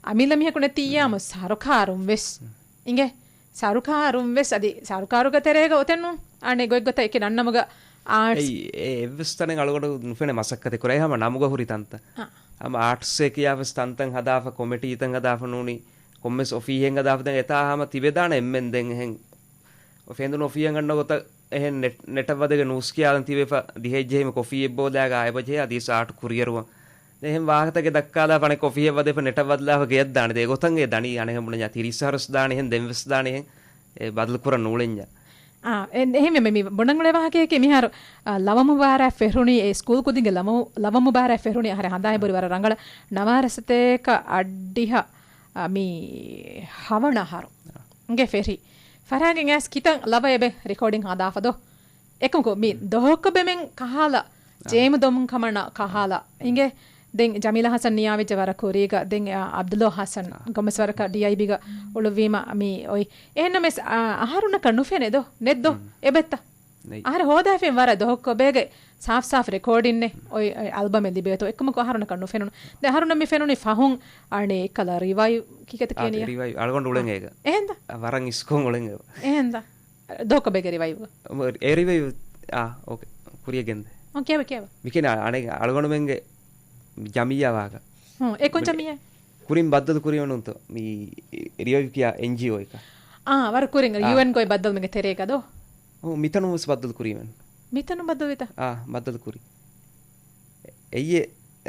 އަމިއްލަ މީހަކު ނެތިއްޔާމު ސަރުކާރުން ވެސް. އިނގޭ؟ ސަރުކާރުން ވެސް އަދި ސަރުކާރުގެ ތެރޭގަ އޮތެއްނު. އަނެއް ގޮތްގޮތަށް އެކި ނަންނަމުގަ އާޓްސް. އެއީ، އެ އެއްވެސް ތަނެއް އަޅުގަނޑު ނުފެނޭ މަސައްކަތެއް ކުރޭ ހަމަ ނަމުގަ ހުރި ތަންތަން. އާ. ހަމަ އާޓްސްއޭ ކިޔާ ވެސް ތަންތަން ހަދާފަ، ކޮމިޓީތައް ހަދާފަ ނޫނީ، ކޮންމެސް އޮފީހެއް ހަދާފަ ދެން އެތާ ހަމަ ތިބެދާނެ އެންމެން ދެން އެހެން. އޮ ފެންދުނު އޮފީހެއް ގަންނަ ގޮތަށް އެހެން ނެޓް، ނެޓަށް ވަދެގެ ނޫސް ކިޔާލަން ތިބެފަ ދިހައެއްޖެހީމަ ކޮފީއެއް ބޯލާގަ އާއެބަ ޖެހޭ އަދިސް އާޓް ކުރިއަރުވަން. ދެން އެހެން ވާހަކަތަކެއް ދައްކާލާފަ އަނެއް ކޮފީއެއް ވަދެފަ ނެޓަށް ވަދެލާފަ ގެޔަށް ދާނެ. ދެ ގޮތަށް އެ ދަނީ އަނެއްހެން ބުނަންޏާ ތިރީސް އަހަރުސް ދާނެ އެހެން ދެން ވެސް ދާނެ އެހެން. އެ ބަދަލު ކުރަން ނޫޅެންޏާ. އާ، އެ-، އެހެންވެ މި ބުނަން އުޅޭ ވާހަކައަކީ މިހާރު، އާ، ލަވަ މުބާރާތް ފެށުނީ، އެ ސްކޫލް ކުދިންގެ ލަމު-، ލަވަ މުބާރާތް ފެށުނީ އަހަރެން ހަނދާން އެބުރި ވަރަށް ރަނގަޅަށް ނަވާރަ ސަތޭކަ އަށްޑިހަ، އާ، މި ހަވަނަ އަހަރު. އާ. އިނގޭ ފެށި. ފަރާގެން އައިސް ކިތަން ލަވަ އެބެ ރެކޯޑިން ހަދާފަ ދޯ؟ އެކަމަކު މި ދޯކޮބެމެން ކަހާލަ، އާ. ޖޭމު ދޮމުން ކަމަނާ ކަހާލަ. އިނގޭ؟ ދެން ޖަމީލާ ހަސަން ނިޔާވެއްޖެ ވަރަށް ކުރީގަ. ދެން އާ، އަބްދުﷲ ހަސަން އާ. ގޮމެސް ވަރަކަށް ޑީއައިބީގަ އުޅުއްވީމަ މި އޮތް. އެހެންނަމަވެސް، އާ، އަހަރުންނަކަށް ނުފެނޭ ދޯ؟ ނެތް ދޯ؟ އެބައްތަ؟ ނެތް. އަހަރެން ހޯދާފައި ވަރަށް ދޯކޮބެގެ ސާފް ސާފް ރެކޯޑިންއެއް އޮތް، އޮތް އަލްބަމެއް ލިބޭތޯ. އެކަމަކު އަހަރުންނަކަށް ނުފެނުނު. ދެ އަހަރުންނަށް މި ފެނުނީ ފަހުން އަނެއް ކަލަ ރިވައިވް ކީކޭތަ އާ، ކިޔަނީ؟ ރިވައިވް. އަޅުގަނޑު އުޅެން އާ. އޭގަ. އެހެންދަ؟ އަ، ވަރަށް އިސްކޮށް އުޅެން އޭގަ. އެހެންދަ؟ ދޯކޮބެގެ ރިވައިވް. އެ ރިވައިވް. އާ، އޯކޭ. ކުރިޔަށް ގެންދޭ. އޯ، ކިޔަވަ، ކިޔަވަ. މިކިޔަނީ އަނެއް އަޅުގަނޑުމެންގެ ޖަމިއްޔާ ވާހަކަ. ހުން، އެ ކޮން ޖަމިއްޔާ؟ ކުރިން ބައްދަލު ކުރީމެއް ނޫންތޯ؟ މި ރިވައިވް ކިޔާ އެންޖީއޯއަކަށް. އާ، ވަރަށް ކުރިން އާ. ޔޫއެންގެ ބައްދަލުމެންގެ ތެރޭގަ ދޯ؟ އޯ، މިތަނުން ވެސް ބައްދަލު ކުރީމެއް. މިތަނުން ބައްދަލުވިތަ؟ އާ، ބައްދަލު ކުރި. އެއްޔެ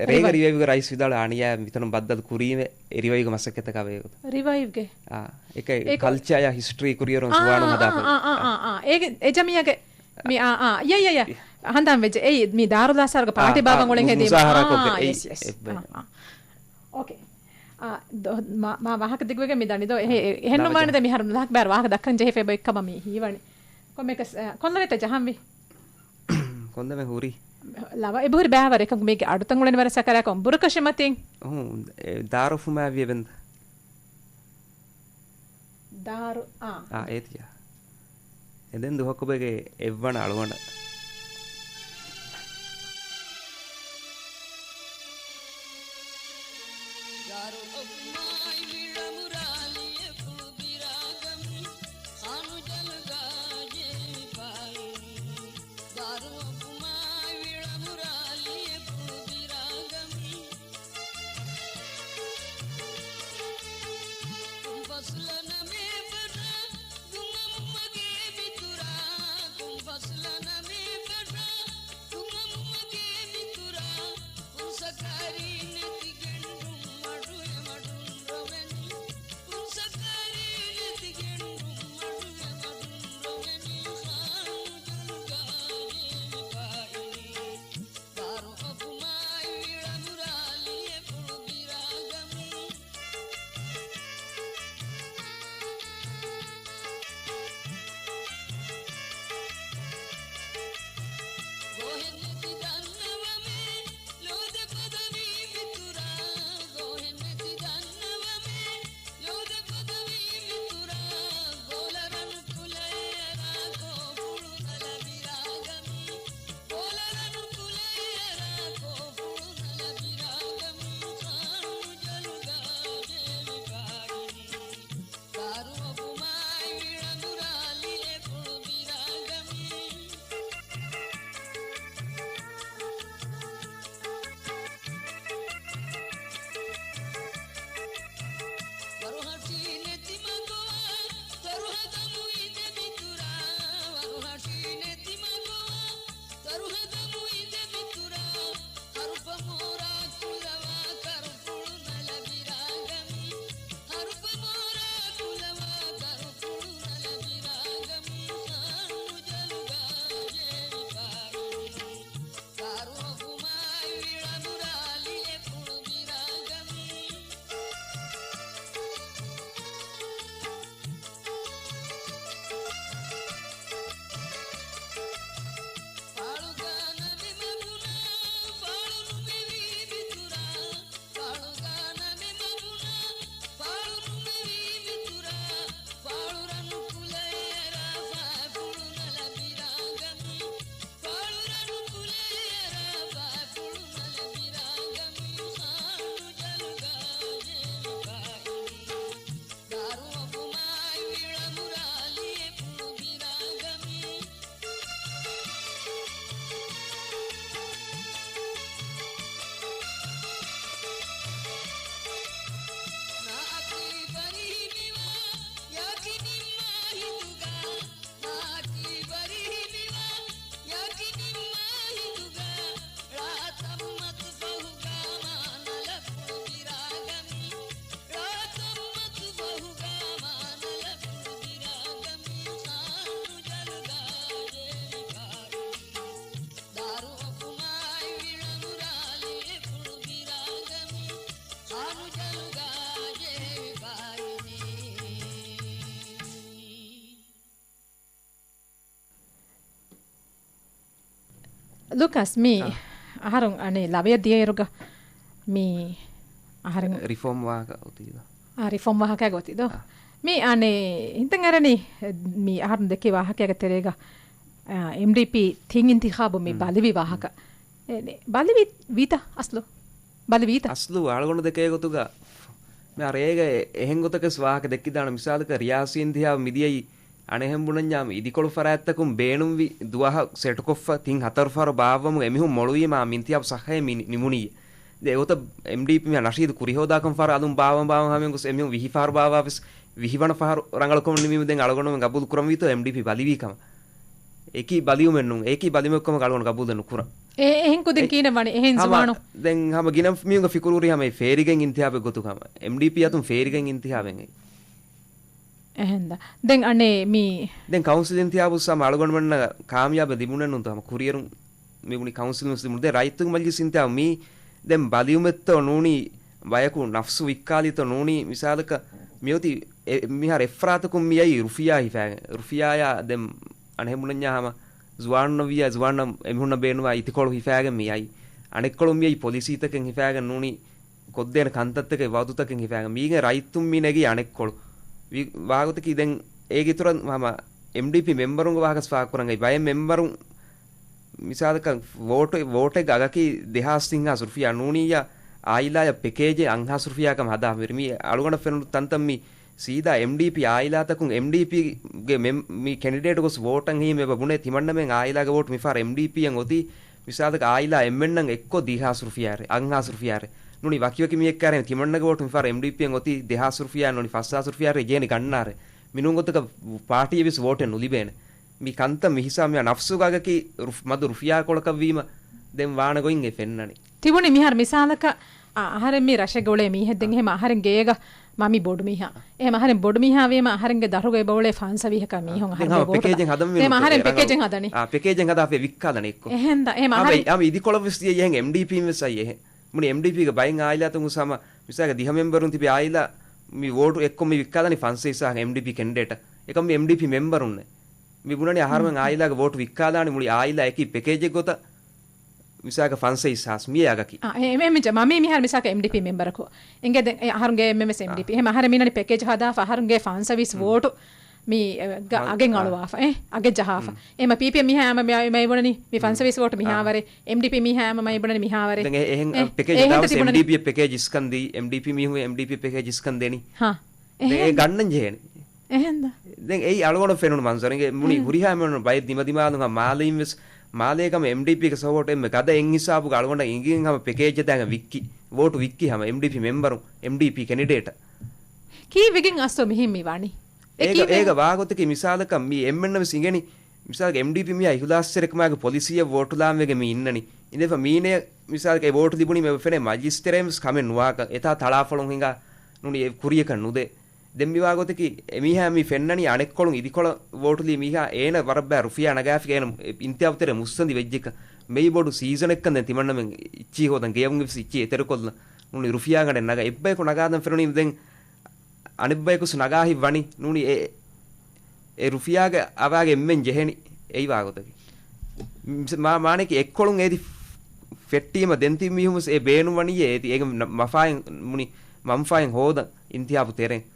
ރޭގަ ރިވައިވް. ރިވައިވްގެ ރައީސް ވިދާޅުވި އަނިޔާ މިތަނުން ބައްދަލު ކުރީމެ އެ ރިވައިވްގެ މަސައްކަތަކާ ބެހޭގޮތަށް. ރިވައިވްގެ؟ އާ، އެކަ އެކަ ކަލްޗާއާ ހިސްޓްރީ ކުރިއެރުން އާ، ޒުވާނުން އާ، ހަދާފަ. އާ، އާ، އާ، އާ. އޭގެ އެ ޖަމިއްޔާގެ މި، އާ، އާ، ޔަ، ޔަ، ޔަ. ހަނދާން ވެއްޖެ. އެއީ މި ދާރުލް އާސާރުގެ އާ، ޕާޓީ އާ، ބާވަން އުޅެން މު-، ހެދީ. މުޒާހަރާ ކޮށްގެ. އާ، އެއީ، ޔެސް، ޔެސް. އެއް އާ، އާ. އޯކޭ. އާ، ދޯ-، މާ، މާ ވާހަކަ ދިގުވެގެން މި ދަނީ ދޯ. އެހެ-، އާ، އެ-، އެހެން ނުވާނެ ދޯ މިހާރު ލާކް ބާރު ވާހަކަ ދައްކަން ޖެހިފައި ބޮ އެއްކަމަށް މި ހީވަނީ. ކޮންމެކަސް، އާ، ކޮންލަވެތަ ޖަހަންވީ؟ ކޮންލަވެ ހުރީ؟ ލަވަ އެބަހުރި ބައިވަރު އެކަމަކު މީގެ އަޑުތައް އުޅެނީ ވަރަށް ސަކަރާތް ކޮން ބުރަކަށި މަތިން؟ އުހު، އެ ދާރު ފުމާވި އެބެން. ދާރު، އާ. އާ، އޭތިޔާ. އެދެން ދޯކޮބެގެ އެއްވަނަ އަޅުގަނޑަށް. ދާރު އޮފުމާއި ވިޅަމުރާލިއެކު ދިރާގަމީ ހާނު ޖަލުގާ ޖެހިފައިނީ. ދާރު އޮފުމާއި ވިޅަމުރާލިއެކު ދިރާގަމީ ފަސްލަނަމޭ ބަނާ ދުން އަމުމަގޭ މިތުރާ، ކޮން ފަސްލަނަ މި ބަނާ ދުން އަމުމަގޭ މިތުރާ، ކޮން ސަކާރީ ނެތި ގެންޑުން މަޑު އެ މަޑުން ރޮވެނީ. ލޫކާސް، މި އަ. އަހަރުން އަނެއް ލަވަޔަށް ދިޔައިރުގަ މި އަހަރެން ރިފޯމް ވާހަކަ އޮތީ. އާ، ރިފޯމް ވާހަކަ ގޮތި ދޯ. އާ. މި އަނެއް ހިތަށް އަރަނީ، މި އަހަރުން ދެކި ވާހަކައިގެ ތެރޭގަ، އާ، އެމްޑީޕީ ތިން އިންތިޚާބު މި ބަލިވި ވާހަކަ. އެ، ބަލިވި ވީތަ އަސްލު؟ ބަލިވީތަ؟ އަސްލު އަޅުގަނޑު ދެކޭ ގޮތުގަ މި ރޭގަ އެ-، އެހެން ގޮތަކަސް ވާހަކަ ދެއްކިދާނެ. މިސާލަކަށް ރިޔާސީ އިންތިޚާބު މިދިޔައީ އަނެއްހެން ބުނަންޏާ މި އިދިކޮޅު ފަރާތްތަކުން ބޭނުންވި ދުވަހަށް ސެޓުކޮށްފަ ތިން ހަތަރު ފަހަރު ބާއްވަމުން އެމީހުން މޮޅުވީމާ މި އިންތިޚާބު ސައްހައެއް މި ނި-، ނިމުނީ. ދެ އެގޮތަށް އެމްޑީޕީ މި ނަޝީދު ކުރިހޯދާކަން ފަހަރު އަލުން ބާވަން ބާވަން ހަމައިން ގޮސް އެމީހުން ވިހި ފަހަރު ބާވާވެސް ވިހި ވަނަ ފަހަރު ރަނގަޅުކަމުން ނިމީމަ ދެން އަޅުގަނޑު ގަބޫލު ކުރަންވީތޯ އެމްޑީޕީ ބަލިވީ ކަމަށް؟ އެކީ ބަލިވުމެއް ނޫން. އެކީ ބަލިވުމެއްކަމަށް އަޅުގަނޑު ގަބޫލެއް ނުކުރަން. އެ-، އެހެން ކުދިން އެ-، ކީނެއް ވަނީ. އެހެން ހަމަ ޒުވާނު. ދެން ހަމަ ގިނަ މީހުންގެ ފިކުރު ހުރީ ހަމަ އެ ފޭރިގެން އިންތިޚާބެއް ގޮތުގަ ހަމަ އެމްޑީޕީ އަތުން ފޭރިގެން އިންތިޚާބެއް އެއީ. އެހެންދާ. ދެން އަނެއް މީ. ދެން ކައުންސިލް އިންތިޚާބު ހަމަ އަޅުގަނޑުމެންނަށް ކާމިޔާބެއް ލިބުނެއްނު ހަމަ ކުރިއެރުން މި ބުނި ކައުންސިލް މުސްލިމު. ދެން ރައްޔިތުން މަޖިލިސް އިންތިޚާބު މީ ދެން ބަލިވުމެއްތޯ ނޫނީ ބަޔަކު ނަފްސު ވިއްކާލީތޯ ނޫނީ މިސާލަކަށް މިއޮތީ އެ-، މިހާރު އެއްފަރާތަކުން މިއައީ ރުފިޔާ ހިފާގެން. ރުފިޔާޔާ ދެން އަނެއް ބުނަންޏާ ހަމަ ޒުވާނުންނަށް ވިޔާ ޒުވާންނަށް އެމީހުންނަށް ބޭނުންވާ އިތިކޮޅު ހިފާގެން މިއައީ. އަނެއްކޮޅުން މިއައީ ޕޮލިސީތަކެއް ހިފާގެން ނޫނީ ކޮށްދޭނެ ކަންތައްތަކެއް ވައުދުތަކެއް ހިފާގެން. މީގެ ރައްޔިތުން މި ނެގީ އަނެއްކޮޅު. ވި-، ވާގޮތަކީ ދެން އޭގެ އިތުރަށް ހަމަ އެމްޑީޕީ މެމްބަރުންގެ ވާހަކަ ފާހަގަކުރަން އައި ބައެއް މެމްބަރުން މިސާލަކަށް ވޯޓު، ވޯޓެއްގެ އަގަކީ ދެހާސް ތިން ހާސް ރުފިޔާ ނޫނިއްޔާ އާއިލާޔަށް ޕެކޭޖެއް އަށް ހާސް ރުފިޔާ ކަމަށް ހަދާފަ މި އަޅުގަނޑަށް ފެނުނު ތަންތަން މި ސީދާ އެމްޑީޕީ އާއިލާތަކުން އެމްޑީޕީގެ މެމް-، މި ކެނޑިޑޭޓް ގޮސް ވޯޓަށް ހީމެ ބުނޭ ތިމަންނަމެން އާއިލާގެ ވޯޓު މިފަހަރު އެމްޑީޕީއަށް އޮތީ މިސާލަކަށް އާއިލާ އެންމެންނަށް އެއްކޮށް ދިހާސް ރުފިޔާރެ، އަށް ހާސް ރުފިޔާރެ. ނޫނީ ވަކިވަކި މީހެއްކާރެ ތިމަންނަގެ ވޯޓު މިފަހަރު އެމްޑީޕީއަށް އޮތީ ދެހާސް ރުފިޔާ ނޫނީ ފަސް ހާސް ރުފިޔާރެ ޖޭނި ގަންނާރެ. މިނޫން ގޮތަކަށް ޕާޓީއެއް ވެސް ވޯޓެއް ނުލިބޭނެ. މި ކަންތައް މި ހިސާބު މި ނަފްސުގަ އަގަކީ ރުފް-، މަދު ރުފިޔާ ކޮޅަކަށްވީމަ ދެން ވާނެ ގޮތް އެ ފެންނަނީ. ތިބުނީ މިހާރު މިސާލަކަށް، އަ، އަހަރެން މި ރަށެއްގަ އުޅޭ މީހެއް ދެން އާ. އެހެމަ އަހަރެން ގޭގަ މަމި ބޮޑު މީހާ. އާ. އެހެމަ އަހަރެން ބޮޑު މީހާ ވީމަ އަހަރެންގެ ދަށުގަ އެބަ އުޅޭ ފަންސަވީހަކަށް އާ. މީހުން ދެން އަހަރެންގެ ހަމަ ބޯޓަކަށް. ޕެކޭޖެއް ހަދަން ވީމަ އެހެމަ އަހަރެން ޕެކޭޖެއް ހަދަނީ. އާ، ޕެކޭޖެއް ހަދާފަ ވިއްކާލަނީ އެއްކޮށް. އެހެންދާ. އެހެމަ ހަމަ އަހަރެން އެ-، ހަމަ އިދިކޮޅަށް ވެސް ދިޔަ އެހެން އެމްޑީޕީން ވެސް އައި އެހެން. މުޅި އެމްޑީޕީގެ ބައެއް އާއިލާތަކުން ހަމަ މިސާލަކަށް ދިހަ މެމްބަރުން ތިބި އާއިލާ މި ވޯޓު އެއްކޮށް މި ވިއްކާލަނީ ފަންސަވީސް އެމްޑީޕީ ކެންޑިޑޭޓަށް. އެކަމް މި އެމްޑީޕީ މެމްބަރުންނޭ. މި ބުނަނީ އަހަރުމެން އާއިލާގެ ވޯޓު ވިއްކާލާނީ މުޅި އާއިލާ އެކި ޕެކޭޖެއް ގޮތަށް މިސާލަކަށް ފަންސަވީސް ހާސް މިއޭ އަގަކީ. އާ، އެ، އެ، އެ، މި މަ-، މީ މިހާރު މިސާލަކަށް އެމްޑީޕީ މެމްބަރަކު އިނގޭ ދެން އެ އަހަރުންގެ އެމްއެމްއެސް އާ. އެމްޑީޕީ. އެހެމަ އަހަރެން މިނަނީ ޕެކޭޖް ހަދާފަ އަހަރުންގެ ފަންސަވީސް ހުން. ވޯޓު މި، އެ، ގަ-، މަ-، އަގެއް އާ. އަޅުވާފަ. އެ، އަގެއް ޖަހާފަ. ހުން. އެހެމަ ޕީޕީއެމް މިހާ އައިމަ މި އައި-، މައި ބުނަނީ މި ހުން. ފަންސަވީސް ވޯޓު މިހާ އާ. ވަރެ. އެމްޑީޕީ މިހާ އައިމަ މައި ބުނަނީ މިހާ ވަރެ. ދެން އެ-، އެހެން އެ، ޕެކޭޖް އެހެން ހަދާފަ ތިބުނަނީ. އެމްޑީޕީ ޕެކޭޖް އިސްކަންދީ، އެމްޑީޕީ މީހުން އެމްޑީޕީ ޕެކޭޖް އިސްކަން ދޭނީ. ހާ. ދެން އެ އެހެން. ގަންނަން ޖެހޭނެ. އެހެންދާ. ދެން އެއީ އަޅުގަނޑު ފެނުނު މަންޒަރު. އިނގޭ މުޅި ހުން. ހުރިހާ މީހުން ބައެއް ދިމަދިމާލުން ހަމަ މާލެއިން ވެސް، މާލޭގަ ހަމަ އެމްޑީޕީގެ ސަޕޯޓް އެންމެ ގަދަ އެއް ހިސާބުގަ އަޅުގަނޑަށް އިނގިގެން ހަމަ ޕެކޭޖް ހަދާގެން ވިއްކި، ވޯޓު ވިއްކި ހަމަ އެމްޑީޕީ މެމްބަރުން، އެމްޑީޕީ ކެންޑިޑޭޓަށް. ކީއްވެގެން އަސްލު މިހެން މި ވާނީ؟ އެ އޭގަ، ކީއްވެ؟ އޭގަ ވާގޮތަކީ މިސާލަކަށް މި އެންމެންނަށް ވެސް އިނގެނީ، މިސާލަކަށް އެމްޑީޕީ މީހާ އިހުލާސްތެރިކަމާގެ ޕޮލިސީއަށް ވޯޓުލާން ވެގެން މި އިންނަނީ. އިނދެފަ މީނޭ މިސާލަކަށް އެ ވޯޓު ލިބުނީ މި ފެނޭ މަޖިލިސްތެރޭން ވެސް ކަމެއް ނުވާކަށް، އެތާ ތަޅާފޮޅުން ހިނގާ ނޫނީ އެ ކުރިޔަކަށް ނުދޭ. ދެން މިވާ ގޮތަކީ، އެމީހާ މި ފެންނަނީ އަނެއްކޮޅުން އިދިކޮޅަށް ވޯޓުލީ މީހާ އޭނަ ވަރަށް ބައި ރުފިޔާ ނަގާފި އޭނަ އިންތިހާބު ތެރޭ މުއްސަނދި ވެއްޖެކަ. މެއި ބޮޑު ސީޒަނެއްކަން ދެން ތިމަންނަމެން އިއްޗީ ހޯދަން ގެޔަމުން ވެސް އިއްޗީ އެތެރެކޮށްލަން. ނޫނީ ރުފިޔާ ގަނޑެއް ނަގާ އެއްބަޔަކު ނަގާދަން ފެނުނީ ދެން އަނެއްބަޔަކުސް ނަގާ ހިތްވަނީ. ނޫނީ އެ، އެ ރުފިޔާގެ އަވާގެ އެންމެން ޖެހެނީ އެއީ ވާގޮތަކީ. މާ-، މާނައަކީ އެއްކޮޅުން އޭތި ފެއްޓީމަ ދެން ތިބި މީހުން ވެސް އެ ބޭނުން ވަނީ އޭތި އޭގެ މަ-، މަފާއިން މުނި މަންފާއިން ހޯދަން އިންތިހާބު ތެރެއިން.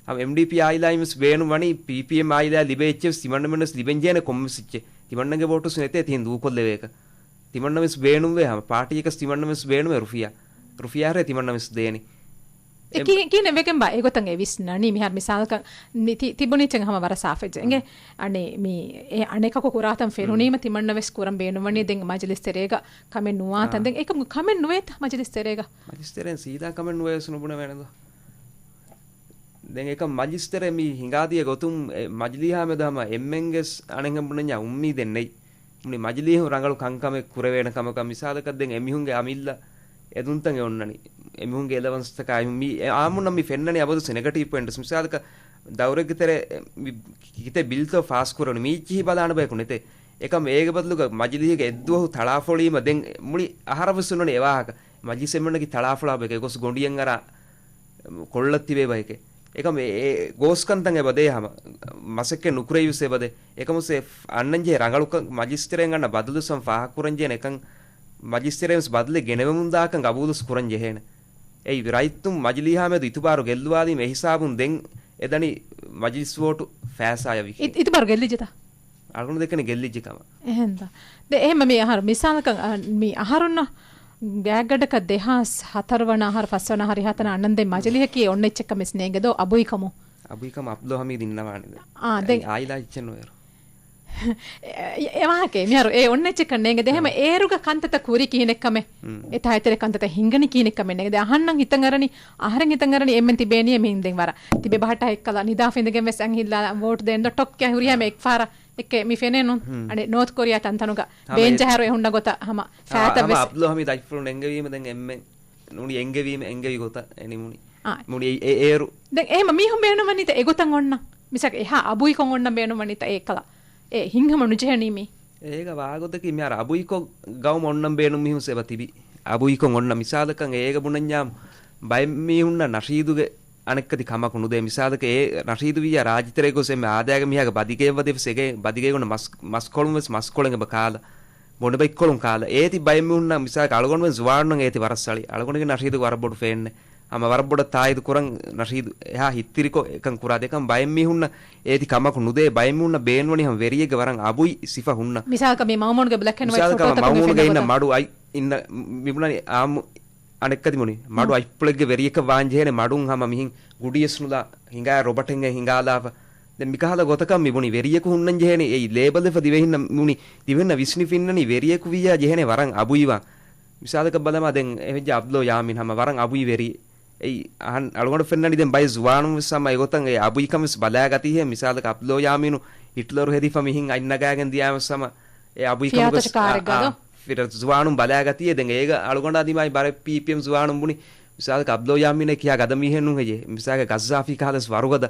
ހަމަ އެމްޑީޕީ އާއިލާއިން ވެސް ބޭނުން ވަނީ ޕީޕީއެމް އާއިލާ ލިބޭ އެއްޗެއް ވެސް ތިމަންނަމެން ވެސް ލިބެން ޖެހޭނެ ކޮންމެސް އެއްޗެއް. ތިމަންނަގެ ވޯޓުސް ނެތޭ ތިހެން ދޫކޮށްލެވޭކަށް. ތިމަންނަ ވެސް ބޭނުންވޭ ހަމަ ޕާޓީއަކަސް ތިމަންނަ ވެސް ބޭނުންވޭ ރުފިޔާ. ރުފިޔާ ހަރޭ ތިމަންނަ ވެސް ދޭނީ. އެ އެ ކި-، ކިހިނެއް ވެގެން ބާ އެގޮތަށް އެ ވިސްނަނީ؟ މިހާރު މިސާލަކަށް ނި-، ތި-، ތިބުނީ އެއްޗެއް ހަމަ ވަރަށް ސާފެއްޖެ. އިނގޭ އަނެއް މި އެ އަނެކަކު ކުރާތަން ފެނުނީމަ ތިމަންނަ ވެސް ކުރަން ބޭނުންވަނީ ދެން މަޖިލިސް ތެރޭގަ ކަމެއް ނުވާތަން. ދެން އެކަމު ކަމެއް ނުވޭތަ މަޖިލިސް ތެރޭގަ؟ މަޖިލިސް ތެރޭން ސީދާ ކަމެއް ނުވޭ ވެސް ނުބުނެވޭނެ ދޯ. ދެން އެކަމް މަޖިލިސް ތެރޭ މި ހިނގާދިޔަ ގޮތުން އެ މަޖިލީހާ މެދު ހަމަ އެންމެންގެސް އަނެއްހެން ބުނަންޏާ އުއްމީދެއް ނެތް. މުޅި މަޖިލީހުން ރަނގަޅު ކަންކަމެއް ކުރެވޭނެ ކަމަކަށް. މިސާލަކަށް ދެން އެމީހުންގެ އަމިއްލަ އެދުންތައް އެ އޮންނަނީ. އެމީހުންގެ އެލަވަންސްތަކާ މި އާއްމުންނަށް މި ފެންނަނީ އަބަދުސް ނެގަޓިވް ޕޮއިންޓްސް. މިސާލަކަށް ދައުރެއްގެ ތެރޭ މި ކިތައް ބިލްތައް ފާސް ކުރަނީ މީއްޗިހި ބަލާނެ ބަޔަކު ނެތޭ. އެކަމް އޭގެ ބަދަލުގަ މަޖިލީހުގެ އެއްދުވަހު ތަޅާފޮޅީމަ ދެން މުޅި އަހަރަށް ވެސް އޮންނަނީ އެވާހަކަ. މަޖިލިސް އެންމެންނަކީ ތަޅާފޮޅާ ބަޔަކަށް ގޮސް ގޮނޑިއެއް އަރާ ކޮށްލަ ތިބޭ ބަޔެކޭ. އެކަމް އެ، އެ ގޯސްކަންތައް އެބަދޭ ހަމަ. މަސައްކަތް ނުކުރެވިޔުސް އެބަދޭ. އެކަމުސް އެ އަންނަންޖެހޭ ރަނގަޅުކަން މަޖިލިސްތެރޭން އަންނަ ބަދަލުސް ހަމަ ފާހަގަކުރަންޖެހޭނެ އެކަން މަޖިލިސްތެރޭން ވެސް ބަދަލެއް ގެނެވެމުންދާކަން ގަބޫލުސް ކުރަން ޖެހޭނެ. އެއީ ރައްޔިތުން މަޖިލީހާ މެދު އިތުބާރު ގެއްލުވާލީމަ އެހިސާބުން ދެން އެދަނީ މަޖިލިސް ވޯޓު ފައިސާޔަށް ވިކި. އި-، އިތުބާރު ގެއްލިއްޖެތަ؟ އަޅުގަނޑު ދެކެނީ ގެއްލިއްޖެ ކަމަށް. އެހެންތަ؟ ދެ އެހެންމަ މި އަހަރު މިސާލަކަށް، އަ، މި އަހަރުންނަށް ގާތްގަނޑަކަށް ދެހާސް ހަތަރު ވަނަ އަހަރު، ފަސް ވަނަ އަހަރު އިހަތަނަށް އަންނަން ދެން މަޖިލީހަކީ އޮންނަ އެއްޗެއްކަން ވެސް ނޭނގެ ދޯ އަބުއިކަމު. އަބުއިކަމު އަބްދުލް ހަމީދު އިންނަވާނެ ދެން. އާ، ދެން އައި-، އާއިލާ އެއްޗެއް ނުވޭރު. އެ، އެ، އެ ވާހަކައެއް މިހާރު އެ އޮންނަ އެއްޗެއްކަން ނޭނގެ ދެ. އެހެމަ އާ. އޭރުގަ ކަންތައްތައް ކުރީ ކިހިނެއްކަމެއް. މް. އެތާ އެތެރެ ކަންތައްތައް ހިނގަނީ ކިހިނެއްކަމެއް ނޭނގެ ދެ. އަހަންނަށް ހިތަށް އަރަނީ، އަހަރެން ހިތަށް އަރަނީ އެންމެން ތިބޭނީ މިހިން ދެން ވަރަށް. ތިބެ ބަހައްޓާ އެއްކަލަ ނިދާފަ އިނދެގެން ވެސް އަން ހިއްލާ ވޯޓް ދޭން ދޯ ޓޮއްކެއް ހުރިހާ އާ. އެއްކެ މި ފެނޭނު. މް. އަނެ ނޯތް ކޮރިއާ ތަންތަނުގަ ހަމަ ބޭން އެ-، ޖަހާއިރު އެ ހުންނަ ގޮތަށް ހަމަ ހަމަ، ފާތަ ހަމަ ވެސް. އަބްދުލް ހަމީދު އަތްފުޅު ނެންގެވީމަ ދެން އެންމެން ނޫނީ އެންގެވީމަ، އެންގެވި ގޮތަށް އެ ނިމުނީ. އާ. ނޫނީ އެ-، އޭރު. ދެން އެހެމަ މީހުން ބޭނުންވަނީތަ އެގޮތަށް އޮންނަ؟ މިސާލަކަށް އެހާ އަބުއިކޮށް އޮންނަ ބޭނުންވަނީތަ އެއްކަލަ؟ އެ ހިންހަމަ ނުޖެހެނީ މީ. އޭގަ ވާގޮތަކީ މިހާރު އަބުއިކޮށް ގައުމަށް އޮންނަން ބޭނުން މީހުން އެބަ ތިބި. އަބުއިކޮށް އޮންނަ މިސާލަކަށް އޭގަ ބުނަންޏާ ބައެއް މީހުންނަށް ނަޝީދުގެ އަނެއްކަތި ކަމަކު ނުދޭ. މިސާލަކަށް އެ ނަޝީދު ވިއްޔާ ރާއްޖެތެރޭ ގޮސް އެންމެ އާދައިގެ މީހާގެ ބަދިގެއަށް ވަދެފަސް އެގެ ބަދިގޭގޮނޑަށް މަސް، މަސްކޮޅުން ވެސް މަސްކޮޅެއް އެބަ ކާލަ. ބޮނޑުބައިކޮޅުން ކާލަ. އޭތި ބައެއް މީހުންނަށް މިސާލަކަށް އަޅުގަނޑުމެން ޒުވާނުން އޭތި ވަރަށް ސަޅި. އަޅުގަނޑުގެ ނަޝީދު ވަރަށް ބޮޑު ފޭންނެއް. ހަމަ ވަރަށް ބޮޑަށް ތާއީދު ކުރަން ނަޝީދު އެހާ ހިތްތިރިކޮށް އެކަން ކުރާ ދެކަން ބައެއް މީހުންނަށް އޭތި ކަމަކު ނުދޭ. ބައެއް މީހުންނަށް ބޭނުންވަނީ ހަމަ ވެރިއެއްގެ ވަރަށް އަބުއި ސިފަ ހުންނަ. މިސާލަކަށް މި މައުމޫންގެ ބްލެކް އެންޑް ވައިޓް މިސާލަކަށް ފޮޓޯތަކުން މައުމޫންގެ ފެންނަ އިންނަ ގޮތަށް. މަޑު އަތް އިންނަ މިބުނަނީ އާއްމު އަނެއްކަތި ބުނި. މަޑު މް. އަތްޕުޅެއްގެ ވެރިޔަކަށް ވާން ޖެހޭނެ މަޑުން ހަމަ މިހިން ގުޑިޔަސް ނުލާ ހިނގާ ރޮބަޓެއް ހިނގާލާފަ. ދެން މިކަހަލަ ގޮތަކަށް މިބުނި ވެރިޔަކު ހުންނަން ޖެހޭނެ އެއީ ލޭބަލްވެފަ ދިވެހިންނަށް މިބުނި ދިވެހިންނަށް ވިސްނިފިންނަނީ ވެރިޔަކު ވިއްޔާ ޖެހޭނެ ވަރަށް އަބުއިވާ. މިސާލަކަށް ބަލަމާ ދެން އެހެއްޖެ އަބްދުލް ޔާމީން ހަމަ ވަރަށް އަބުއި ވެރި. އެއީ އަހަން އަޅުގަނޑު ފެންނަނީ ދެން ބައެއް ޒުވާނުން ވެސް ހަމަ އެގޮތަށް އެ އަބުއިކަން ވެސް ބަލާގަތީހޭ. މިސާލަކަށް އަބްދުލް ޔާމީނު ހިޓްލަރު ހެދިފަ މިހިން އަތް ނަގާގެން ދިޔާ ވެސް ހަމަ އެ އަބުއިކަމުގަ ފިޔާތޮށި ކާރެއްގަ އާ، ދޯ؟ ފިރަ ޒުވާނުން ބަލާގަތީ ދެން އޭގަ އަޅުގަނޑާ ދިމާއި ބަރެއް ޕީޕީއެމް ޒުވާނުން ބުނި. މިސާލަކަށް އަބްދުލް ޔާމީނެއް ކިޔާ ގަދަ މީހެއް ނޫން ހެއްޔޭ؟ މިސާލަކަށް ގައްޒާފީ ކަހަލަސް ވަރުގަދަ.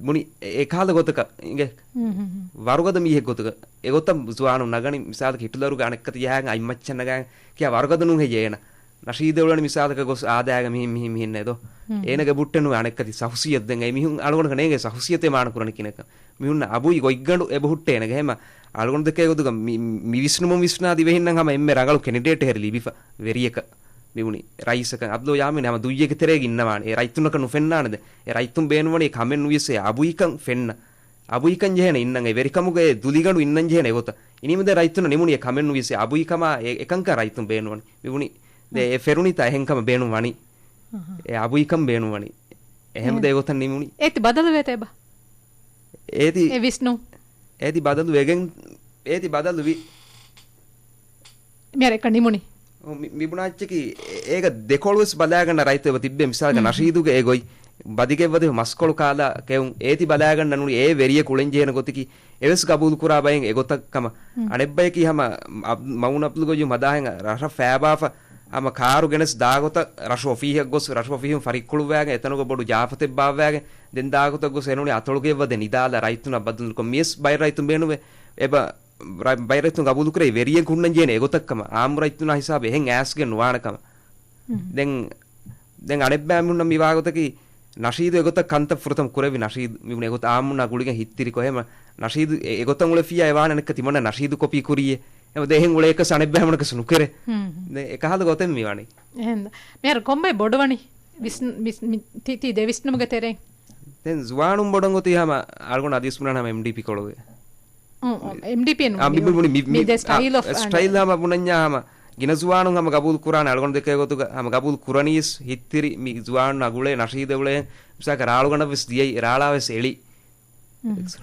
ބުނި އެ، އެކަހަލަ ގޮތަކަށް އިނގޭ. ހުން، ހުން، ހުން. ވަރުގަދަ މީހެއް ގޮތަކަށް. އެގޮތަށް ޒުވާނުން ނަގަނީ މިސާލަކަށް ހިޓްލަރުގެ އަނެއްކަތި ޖަހާގެން އަތްމައްޗަށް ނަގާ ކިޔާ ވަރުގަދަ ނޫން ހެއްޔޭ އޭނަ. ނަޝީދު އެއުޅެނީ މިސާލަކަށް ގޮސް އާދައިގެ މިހިން، މިހިން، މިހިންނޭ ދޯ؟ ހުން. އޭނަގެ ބުއްޓެއް ނުވޭ އަނެއްކަތި ސަހުސިޔަތު. ދެން އެ މީހުން އަޅުގަނޑަކަށް ނޭނގޭ ސަހުސިޔަތޭ މާނަ ކުރަނީ ކިހިނެއްކަން. މީހުންނަށް އަބުއި ގޮތްގަނޑު އެބަހުއްޓޭ އޭނަގެ. ހަމަ އަޅުގަނޑު ދެކޭ ގޮތުގަ މި، މި ވިސްނުމުން ވިސްނާ ދިވެހިންނަށް ހަމަ އެންމެ ރަނގަޅު ކެނޑިޑޭޓެއް ހެރި ލިބިފަ ވެރިޔަކަށް. މިބުނި ރައީސަކަށް އަބްދުލް ޔާމީން ހަމަ ދުއްޔެއްގެ ތެރޭގަ އިންނަވާނެ. އެ ރައްޔިތުންނަކަށް ނުފެންނާނެ ދެން. އެ ރައްޔިތުން ބޭނުންވަނީ ކަމެއް ނުވިޔަސް އެ އަބުއިކަން ފެންނަ. އަބުއިކަން ޖެހޭނެ އިންނަން. އެ ވެރިކަމުގަ އެ ދުލިގަނޑު އިންނަން ޖެހޭނެ އެގޮތަށް. އިނީމަ ދެން ރައްޔިތުންނަށް ނިމުނީ އެ ކަމެއް ނުވިޔަސް އެ އަބުއިކަމާ އެ، އެކަންކަން ރައްޔިތުން ބޭނުންވަނީ. މިބުނީ ދެ އެ ފެރުނީތާ އެހެން ކަމެއް ބޭނުން ވަނީ. އެ އަބުއިކަން ބޭނުން ވަނީ. އެހެން ދެ އެގޮތަށް ނިމުނީ. އޭތި ބަދަލުވޭތަ އެބަ؟ އޭތި، އެ ވިސްނު. އޭތި ބަދަލު ވެގެން، އޭތި ބަދަލު ވި. މިހާރު އެކަން ނިމުނީ. އޮ، މި، މި ބުނާ އެއްޗަކީ، އޭގަ ދެކޮޅު ވެސް ބަލާގަންނަ ރައްޔިތު އެބަ ތިއްބެ. މިސާލަކަށް ނަޝީދުގެ އެ ގޮތް، ބަދިގެއްވަދެ މަސްކޮޅު ކާލާ ކެއުން، އޭތި ބަލާގަންނަ ނޫނީ އެ ވެރިޔަކު އުޅެން ޖެހޭނެ ގޮތަކީ، އެވެސް ގަބޫލު ކުރާ ބައެއް އެގޮތަށް ކަމަށް. އަނެއްބަޔަކީ ހަމަ އަބް، މައުން އަބްދުލް ގޮއްޔު މަދާހެން ރަށަށް ފައިބާފަ، ހަމަ ކާރު ގެނެސް ދާގޮތަށް ރަށު އޮފީހަށް ގޮސް، ރަށު އޮފީހުން ފަރިއްކުޅުއްވާގެން، އެތަނުގަ ބޮޑު ޖާފަތެއް ބާއްވާގެން، ދެން ދާގޮތަށް ގޮސް އެނޫނީ އަތޮޅުގެއްވަދެ ނިދާލާ ރައްޔިތުންނަށް ބަދަލުކޮށް، މިޔަސް ބައެއް ރައްޔިތުން ބޭނުވޭ. އެބަ ރަ، ބައެއް ރައްޔިތުން ގަބޫލުކުރޭ ވެރިޔެއް ހުންނަން ޖެހޭނެ އެގޮތަށް ކަމަށް. އާއްމު ރައްޔިތުންނާ ހިސާބެއް އެހެން އައިސްގެން ނުވާނެ ކަމަށް. ދެން، ދެން އަނެއްބައި މީހުންނަށް މި ވާގޮތަކީ، ނަޝީދު އެގޮތަށް ކަންތައް ފުރަތަމަ ކުރެއްވި ނަޝީދު މި އެގޮތަށް އާއްމުންނާ ގުޅިގެން ހިތްތިރިކޮށް އެހެމަ ނަޝީދު އެ، އެގޮތަށް އުޅެފިއްޔާ އެ ވާނެ އަނެއްކަ ތިމަންނަ ނަޝީދު ކޮޕީ ކުރީއޭ. އެ ދެ އެހެން އުޅޭކަސް އަނެއްބައި ހަމަނަކަސް ނުކެރޭ. ދެ އެކަހަލަ ގޮތެއް މި ވަނީ. އެހެން. މިހާރު ކޮންބައި ބޮޑުވަނީ؟ ވިސް، މި، މި، ތި، ތި ދެ ވިސްނުމުގެ ތެރެއިން. ދެން ޒުވާނުން ބޮޑަށް އޮތީ ހަމަ އަޅުގަނޑު އަދިވެސް ބުނާނެ ހަމަ އެމްޑީޕީ ކޮޅުވޭ. އު، އު، އެމްޑީޕީ އެން އާ، މި، މި، މި، މި، މި ދެ ސްޓައިލް އޮފް ސްޓައިލް ހަމަ ބުނަންޏާ ހަމަ ގިނަ ޒުވާނުން ހަމަ ގަބޫލު ކުރާނެ އަޅުގަނޑު ދެކޭ ގޮތުގަ ހަމަ ގަބޫލު ކުރަނީސް ހިތްތިރި މި ޒުވާނުން އަގުޅޭ ނަޝީދެއް އުޅޭ މިސާކަށް ރާޅުގަނޑަށް ވެސް ދިޔައީ ރާޅާ ވެސް އެޅި.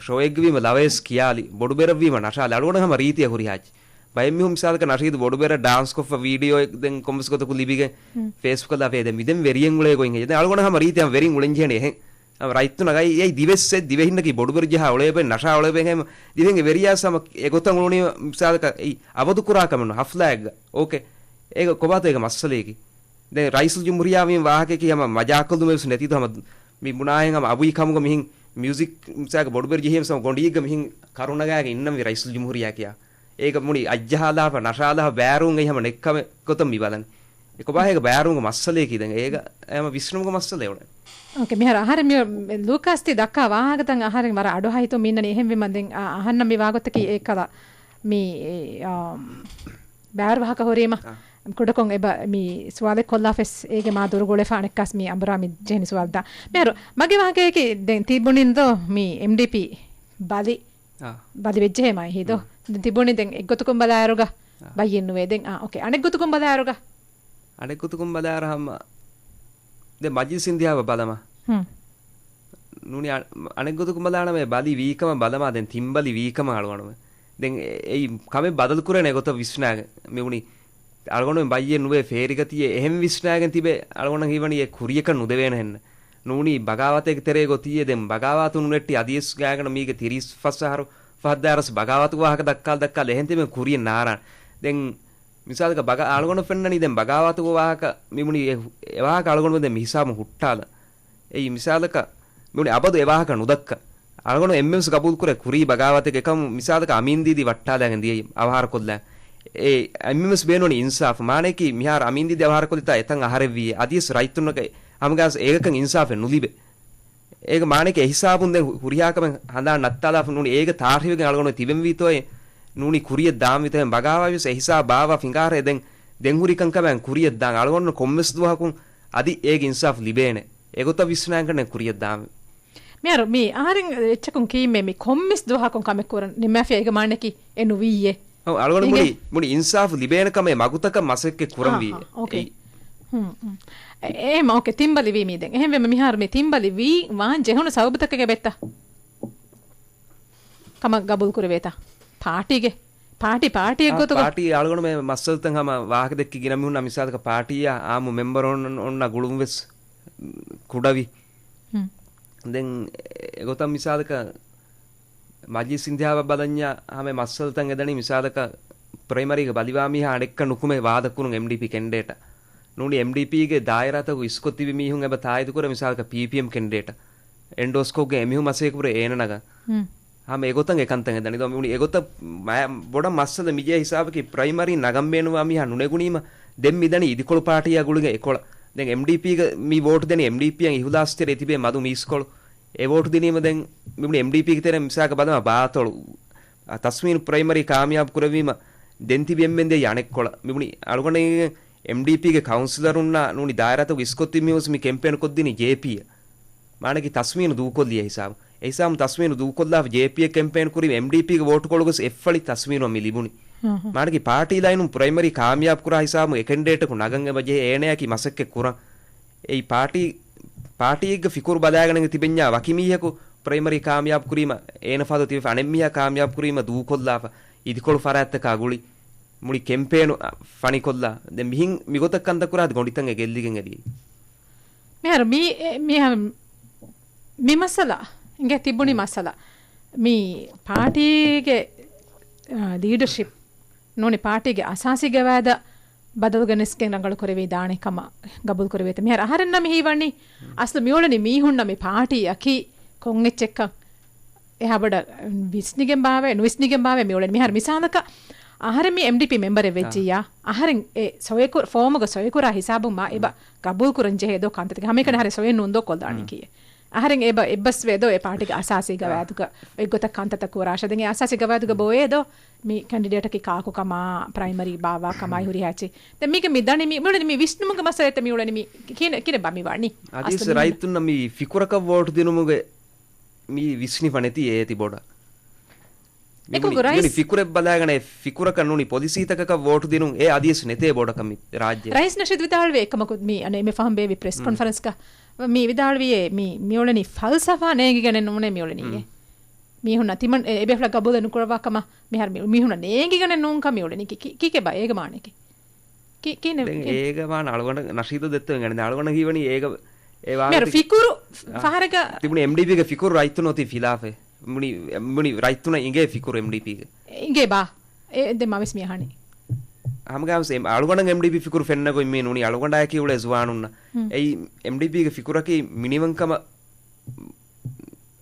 ޝޯއެއްގަ ވީމަ ލަވަޔަސް ކިޔާލި ބޮޑުބެރަށްވީމަ ނަޝާލި އަޅުގަނޑަށް ހަމަ ރީތިއަށް ހުރިހާ އެއްޗެއް. ބައެއް މީހުން މިސާލަކަށް ނަޝީދު ބޮޑުބެރަށް ޑާންސް ކޮށްފަ ވީޑިއޯއެއް ދެން ކޮންމެސް ގޮތަކު ލިބިގެން ފޭސްބުކަށް ލާފަ ދެން މިދެން ވެރިޔެއް އުޅޭ ގޮތް ހެއްޔޭ؟ ދެން އަޅުގަނޑަށް ހަމަ ރީތި ހަމަ ވެރިން އުޅެން ޖެހޭނެ އެހެން. ހަމަ ރައްޔިތުންނަށް އައި އެއީ ދިވެއްސެއް ދިވެހިންނަކީ ބޮޑުބެރަށް ޖަހާ އުޅޭ ބައެއް ނަޝާ އުޅޭ ބައެއް ހަމަ ދިވެހިންގެ ވެރިޔާސް ހަމަ އެގޮތަށް އުޅުނީ މިސާލަކަށް އެއީ އަބަދު ކުރާ ކަމެއް ނޫން ހަފްލާއެއްގަ. އޯކޭ. އޭގަ ކޮބާތޯ އޭގަ މައްސަލަޔަކީ؟ ދެން ރައީސުލް ޖުމްހޫރިއްޔާ ވީމަ ވާހަކައަކީ ހަމަ މަޖާކޮށްލުމެއް ވެސް ނެތީތޯ ހަމަ މި ބުނާހެން ހަމަ އަބުއި ކަމުގަ މިހިން މިއުޒިކް މިސާލަކަށް ބޮޑުބެރަށް ޖެހީމަ ހަމަ ގޮނޑިއެއްގަ މިހިން ކަރު ނަގާގެން އިންނަންވީ ރައީސުލް ޖުމްހޫރިއްޔާ ކިޔާ. އޭގަ މުޅި އަތްޖަހާލާފަ ނަޝާލާފަ ބޭރުން އެއީ ހަމަ ނެތްކަމެއް ގޮތަށް މި ބަލަނީ. އެ ކޮބާ އޭގަ ބޭރުމުގެ މައްސަލަޔަކީ ދެން އޭގަ ހަމަ ވިސްނުމުގެ މައްސަލައެއް އުޅެނީ. އޯކޭ، މިހާރު އަހަރެން މި، މި ލޫކާސް ތި ދައްކާ ވާހަކަތައް އަހަރެން ވަރަށް އަޑު ހައިތު މިންނަނީ. އެހެންވީމަ ދެން އަ-، އަހަންނަށް މި ވާގޮތަކީ އެއްކަލަ މި، އާ، ބާރު ވާހަކަ ހުރީމަ، އާ. ކުޑަކޮށް އެބަ މި ސުވާލެއް ކޮށްލާފަސް އޭގެ މާ ދުރު ގުޅެފަ އަނެއްކާސް މި އަނބުރާ މި ޖެހެނީ ސުވާލު ދާ. މިހާރު މަގޭ ވާހަކަޔަކީ ދެން ތިބުނިން ދޯ މި އެމްޑީޕީ ބަލި، އާ. ބަލި ވެއްޖެހޭ މާ ހީދޯ. މް. ދެން ތިބުނި ދެން އެއްގޮތަކުން ބަލާއިރުގަ އާ. ބައްޔެއް ނުވޭ. ދެން އާ، އޯކޭ. އަނެއްގޮތަކުން ބަލާއިރުގަ؟ އަނެއްގޮތަކުން ބަލާއިރު ހަމަ ދެން މަޖިލިސް އިންތިހާބަށް ބަލަމާ. ހުން. ނޫނީ އަ-، އަނެއްގޮތަކުން ބަލާނަމޭ ބަލި ވީކަމަށް ބަލަމާ ދެން ތިން ބަލި ވީކަމަށް އަޅުގަނޑުމެ. ދެން އެ-، އެއީ ކަމެއް ބަދަލު ކުރޭނެ ގޮތަށް ވިސްނާގެން. މި ބުނީ އަޅުގަނޑުމެން ބައްޔެއް ނުވޭ ފޭރިގަތީއޭ އެހެން ވިސްނާގެން ތިބެ އަޅުގަނޑަށް ހީވަނީ އެ ކުރިޔަކަށް ނުދެވޭނެ ހެންނެއް. ނޫނީ ބަޣާވާތެއްގެ ތެރޭ ގޮތީއޭ ދެން ބަޣާވާތު ނުނެއްޓި އަދިވެސް ގާތްގަނޑަށް މީގެ ތިރީސް ފަސް އަހަރު ފަހަށް ދާއިރު ވެސް ބަޣާވާތުގެ ވާހަކަ ދައްކާލަ ދައްކާލަ އެހެން ތިބެން ކުރިޔަށް ނާރާނެ. ދެން މިސާލަކަށް ބަޣާ އަޅުގަނޑު ފެންނަނީ ދެން ބަޣާވާތުގެ ވާހަކަ މި ބުނީ އެ، އެ ވާހަކަ އަޅުގަނޑު ދެން މި ހިސާބުން ހުއްޓާލަ. އެއީ މިސާލަކަށް މި ބުނީ އަބަދު އެ ވާހަކަ ނުދައްކަ. އަޅުގަނޑު އެންމެންވެސް ގަބޫލު ކުރޭ ކުރީ ބަޣާވާތެއް އެކަމު މިސާލަކަށް އަމީން ދީދީ ވައްޓާލައިގެން ދިޔައީ އަވަހާރަ ކޮށްލާ. އެ އެންމެންވެސް ބޭނުން އިންސާފު. މާނަޔަކީ މިހާރު އަމީން ދީދީ އަވަހާރަ ކޮށްލިތާ އެތަން އަހަރެއްވީ. އަދިވެސް ރައްޔިތުންނަކަށް ހަމަގާސް އޭގަކަށް އިންސާފެއް ނުލިބޭ. އޭގެ މާނައަކީ އެހިސާބުން ދެން ހު-، ހުރިހާ ކަމެއް ހަނދާން ނައްތާލާފަ ނޫނީ އޭގެ ތާރީހުގެ އަޅުގަނޑު ތިބެންވީތޯއޭ ނޫނީ ކުރިޔަށް ދާންވީތޯއޭ ބަޣާވާވެސް އެހިސާބު ބާވާ ފިނގާހަރޭ ދެން، ދެން ހުރި ކަންކަމެއް ކުރިޔަށް ދާން އަޅުގަނޑު ކޮންމެސް ދުވަހަކުން އަދި އޭގެ އިންސާފު ލިބޭނެ. އެގޮތަށް ވިސްނާން ކަންނޭނގެ ކުރިޔަށް ދާން. މިހާރު މި އަހަރެން އެއްޗަކުން ކީއްމެ މި ކޮންމެސް ދުވަހަކުން ކަމެއް ކުރަން ނިންމާފިޔާ އޭގެ މާނައަކީ އެ ނުވިއްޔޭ. އަޅުގަނޑު އިނގޭ. މުޅި، މުޅި އިންސާފު ލިބޭނެ ކަމޭ މަގުތަކަށް މަސައްކަތް ކުރަންވީ. އާ، އާ، އޯކޭ. އެއީ. ހުން، ހުން. އެ-، އޭ، މަ-، އޯކޭ، ތިން ބަލި ވީ މީ ދެން. އެހެންވެ މިހާރު މި ތިން ބަލި ވީ ވާން ޖެހުނު ސަބަބުތަކެއް އެބައްތަ؟ ކަމަށް ގަބޫލު ކުރެވޭތަ؟ ޕާޓީގެ، ޕާޓީ، ޕާޓީއެއް އާ، ގޮތުގަ. ޕާޓީ އަޅުގަނޑު މެ މައްސަލަތައް ހަމަ ވާހަކަ ދެއްކި ގިނަ މީހުންނާ މިސާލަކަށް ޕާޓީއާ އާއްމު މެމްބަރުން އޮންނަ ގުޅުން ވެސް ކުޑަވި. ހުން. ދެން އެގޮތަށް މިސާލަކަށް މަޖިލިސް އިންތިހާބަށް ބަލަންޏާ ހަމަ މައްސަލަތައް އެދަނީ މިސާލަކަށް ޕްރައިމަރީގެ ބަލިވާ މީހާ އަނެއްކާ ނުކުމެ ވާދަކުރުން އެމްޑީޕީ ކެންޑިޑޭޓަށް. ނޫނީ އެމްޑީޕީގެ ދާއިރާތަކު އިސްކޮށް ތިބި މީހުން އެބަ ތާއީދުކުރޭ މިސާލަކަށް ޕީޕީއެމް ކެންޑިޑޭޓަށް. އެންޑޯސްކޮށްގެން އެމީހުން މަސައްކަތް ކުރޭ އޭނަ ނަގަން. ހުން. ހަމަ އެގޮތަށް އެކަންތައް އެދަނީ. ދޯ މި އެގޮތަށް މަ-، ބޮޑަށް މައްސަލަ މިޖެހޭ ހިސާބަކީ ޕްރައިމަރީ ނަގަން ބޭނުންވާ މީހާ ނުނެގުނީމަ ދެން މިދަނީ އިދިކޮޅު ޕާޓީއާ ގުޅިގެން އެކޮޅަށް. ދެން އެމްޑީޕީގެ މި ވޯޓު ދެނީ އެމްޑީޕީއަށް އިހުލާސް ތެރޭ ތިބޭ މަދު މީސްކޮޅު. އެ ވޯޓު ދިނީމަ ދެން މިބުނި އެމްޑީޕީގެ ތެރެއިން މިސާލަކަށް ބަލަމާ ބާތޮޅު. އަ، ތަސްމީނު ޕްރައިމަރީ ކާމިޔާބު ކުރެވީމަ ދެން ތިބި އެންމެން ދިޔައީ އަނެއްކޮޅަށް. މިބުނި އަޅުގަނޑު އެމްޑީޕީގެ ކައުންސިލަރުންނާ ނޫނީ ދާއިރާތަކު އިސްކޮށް ތިބި މީހުން ވެސް މި ކެމްޕޭން ކޮށްދިނީ ޖޭޕީއަށް. މާނައަކީ ތަސްމީނު ދޫކޮށްލިޔަ ހިސާބު. އެ ހިސާބުން ތަސްމީނު ދޫކޮށްލާފަ ޖޭޕީއަށް ކެމްޕޭން ކުރީމަ އެމްޑީޕީގެ ވޯޓުކޮޅު ގޮސް އެއްފަޅި ތަސްމީނު މި ލިބުނީ. ހުން، ހުން. މާނައަކީ ޕާޓީ ލައިނުން ޕްރައިމަރީ ކާމިޔާބު ކުރާ ހިސާބުން އެ ކެންޑިޑޭޓަކު ނަގަން އެބަ ޖެހޭ އޭނައަކީ މަސައްކަތް ކުރަން. އެއީ ޕާޓީ، ޕާޓީއެއްގެ ފިކުރު ބަލާގަނެގެން ތިބެންޏާ ވަކި މީހަކު ޕްރައިމަރީ ކާމިޔާބު ކުރީމަ އޭނަ ފަދަ ތިބެފަ އަނެއް މީހާ ކާމިޔާބު ކުރީމަ ދޫކޮށްލާފަ އިދިކޮޅު ފަރާތްތަކާ ގުޅި މުޅި ކެމްޕޭނު، އަ، ފަނިކޮށްލާ. ދެން މިހިން މިގޮތަށް ކަންތައް ކުރާ ގޮނޑިތައް އެ ގެއްލިގެން އެ ދިޔައީ. މިހާރު މި، އެ، މި ހަ-، މި މައްސަލަ އިނގޭ ތިބުނި މައްސަލަ. މި ޕާޓީގެ، އާ، ލީޑަރޝިޕް ނޫނީ ޕާޓީގެ އަސާސީ ގަވާއިދަށް ބަދަލު ގެނެސްގެން ރަނގަޅު ކުރެވިދާނެ ކަމަށް ގަބޫލު ކުރެވޭތަ؟ މިހާރު އަހަރެންނަށް މި ހީވަނީ އަސްލު މިއުޅެނީ މީހުންނަށް މި ޕާޓީއަކީ ކޮން އެއްޗެއްކަން އެހާ ބޮޑަށް ވިސްނިގެން ބާވައޭ، ނުވިސްނިގެން ބާވައޭ މިއުޅެނީ. މިހާރު މިސާލަކަށް އަހަރެން މި އެމްޑީޕީ މެމްބަރެއް ވެއްޖިއްޔާ، އަހަރެން އެ ސޮއިކުރ-، ފޯމުގަ ސޮއިކުރާ ހިސާބުން މާ އެބަ ގަބޫލު ކުރަން ޖެހޭ ދޯ ކަންތައްތަކެއް. ހަމައެކަނި އަހަރެން ސޮއި ނޫން ދޯ ކޮށްލާނީ ކީއެއް. އަހަރެން އެބަ އެއްބަސްވޭ ދޯ އެ ޕާޓީގެ އަސާސީ ގަވާއިދުގަ އެއްގޮތަށް ކަންތައްތައް ކުރާށޭ. ދެން އެ އަސާސީ ގަވާއިދުގަ ބޮވޭ ދޯ މި ކެންޑިޑޭޓަކީ ކާކު ކަމާ، ޕްރައިމަރީ ބާވާ ކަމާއި ހުރިހާ އެއްޗެއް. ދެން މީގެ މި ދަނީ މި، މިއުޅެނީ މި ވިސްނުމުގެ މައްސަލައެއްތަ މިއުޅެނީ މި ކިހިނެއް، ކިހިނެއް ބާ މި ވާނީ؟ އަދިވެސް އަސްލު މި ރައްޔިތުންނަށް މި ފިކުރަކަށް ވޯޓު ދިނުމުގެ މި ވިސްނިފަ ނެތީ އޭތި ބޮޑަށް. މި އެކުގަ މި، މި ރައީސް ފިކުރެއް ބަލާގަނެ ފިކުރަކަށް ނޫނީ ޕޮލިސީތަކަކަށް ވޯޓު ދިނުން އެ އަދިވެސް ނެތޭ ބޮޑަކަށް މި ރާއްޖެ. ރައީސް ނަޝީދު ވިދާޅުވި އެކަމަކު މި އަނެއް އެންމެ ފަހުން ބޭއްވި ޕްރެސް ކޮންފަރެންސްގަ މި ވިދާޅުވިއޭ މި، މިއުޅެނީ ފަލްސަފާ ނޭނގިގެނެއް ނޫނޭ މިއުޅެނީ. މީހުންނަށް ތިމަން އެ، އެބޭފުޅާ ގަބޫލެއް ނުކުރައްވާ ކަމަށް މިހާރު މި، މީހުންނަށް ނޭނގިގަނެއް ނޫންކަން މިއުޅެނީ. ކި، ކި، ކީކޭ ބާ އޭގެ މާނައަކީ؟ ކި، ކި ނެ، ދެން ކި؟ އޭގެ މާނަ އަޅުގަނޑަށް ނަޝީދު ދެއްތޯ އިނގޭނެ. އަޅުގަނޑަށް ހީވަނީ އޭގަ އެ ވާހަކަ މިހާރު ފިކުރު އާ، ފަހަރަކަށް ތިބުނީ އެމްޑީޕީގެ ފިކުރު ރައްޔިތުން އޮތީ ފިލާފެއް. މުނި، މުނި ރައްޔިތުންނަށް އިނގޭ ފިކުރު އެމްޑީޕީގެ. އިނގޭ ބާ. އެ، ދެން މަވެސް މި އަހަނީ. ހަމަގާވެސް އެ، އަޅުގަނޑަށް އެމްޑީޕީ ފިކުރު ފެންނަ ގޮތް މީ ނޫނީ އަޅުގަނޑާއެކީ އުޅޭ ޒުވާނުންނަށް. ހުން. އެއީ އެމްޑީޕީގެ ފިކުރަކީ މިނިވަންކަމަށް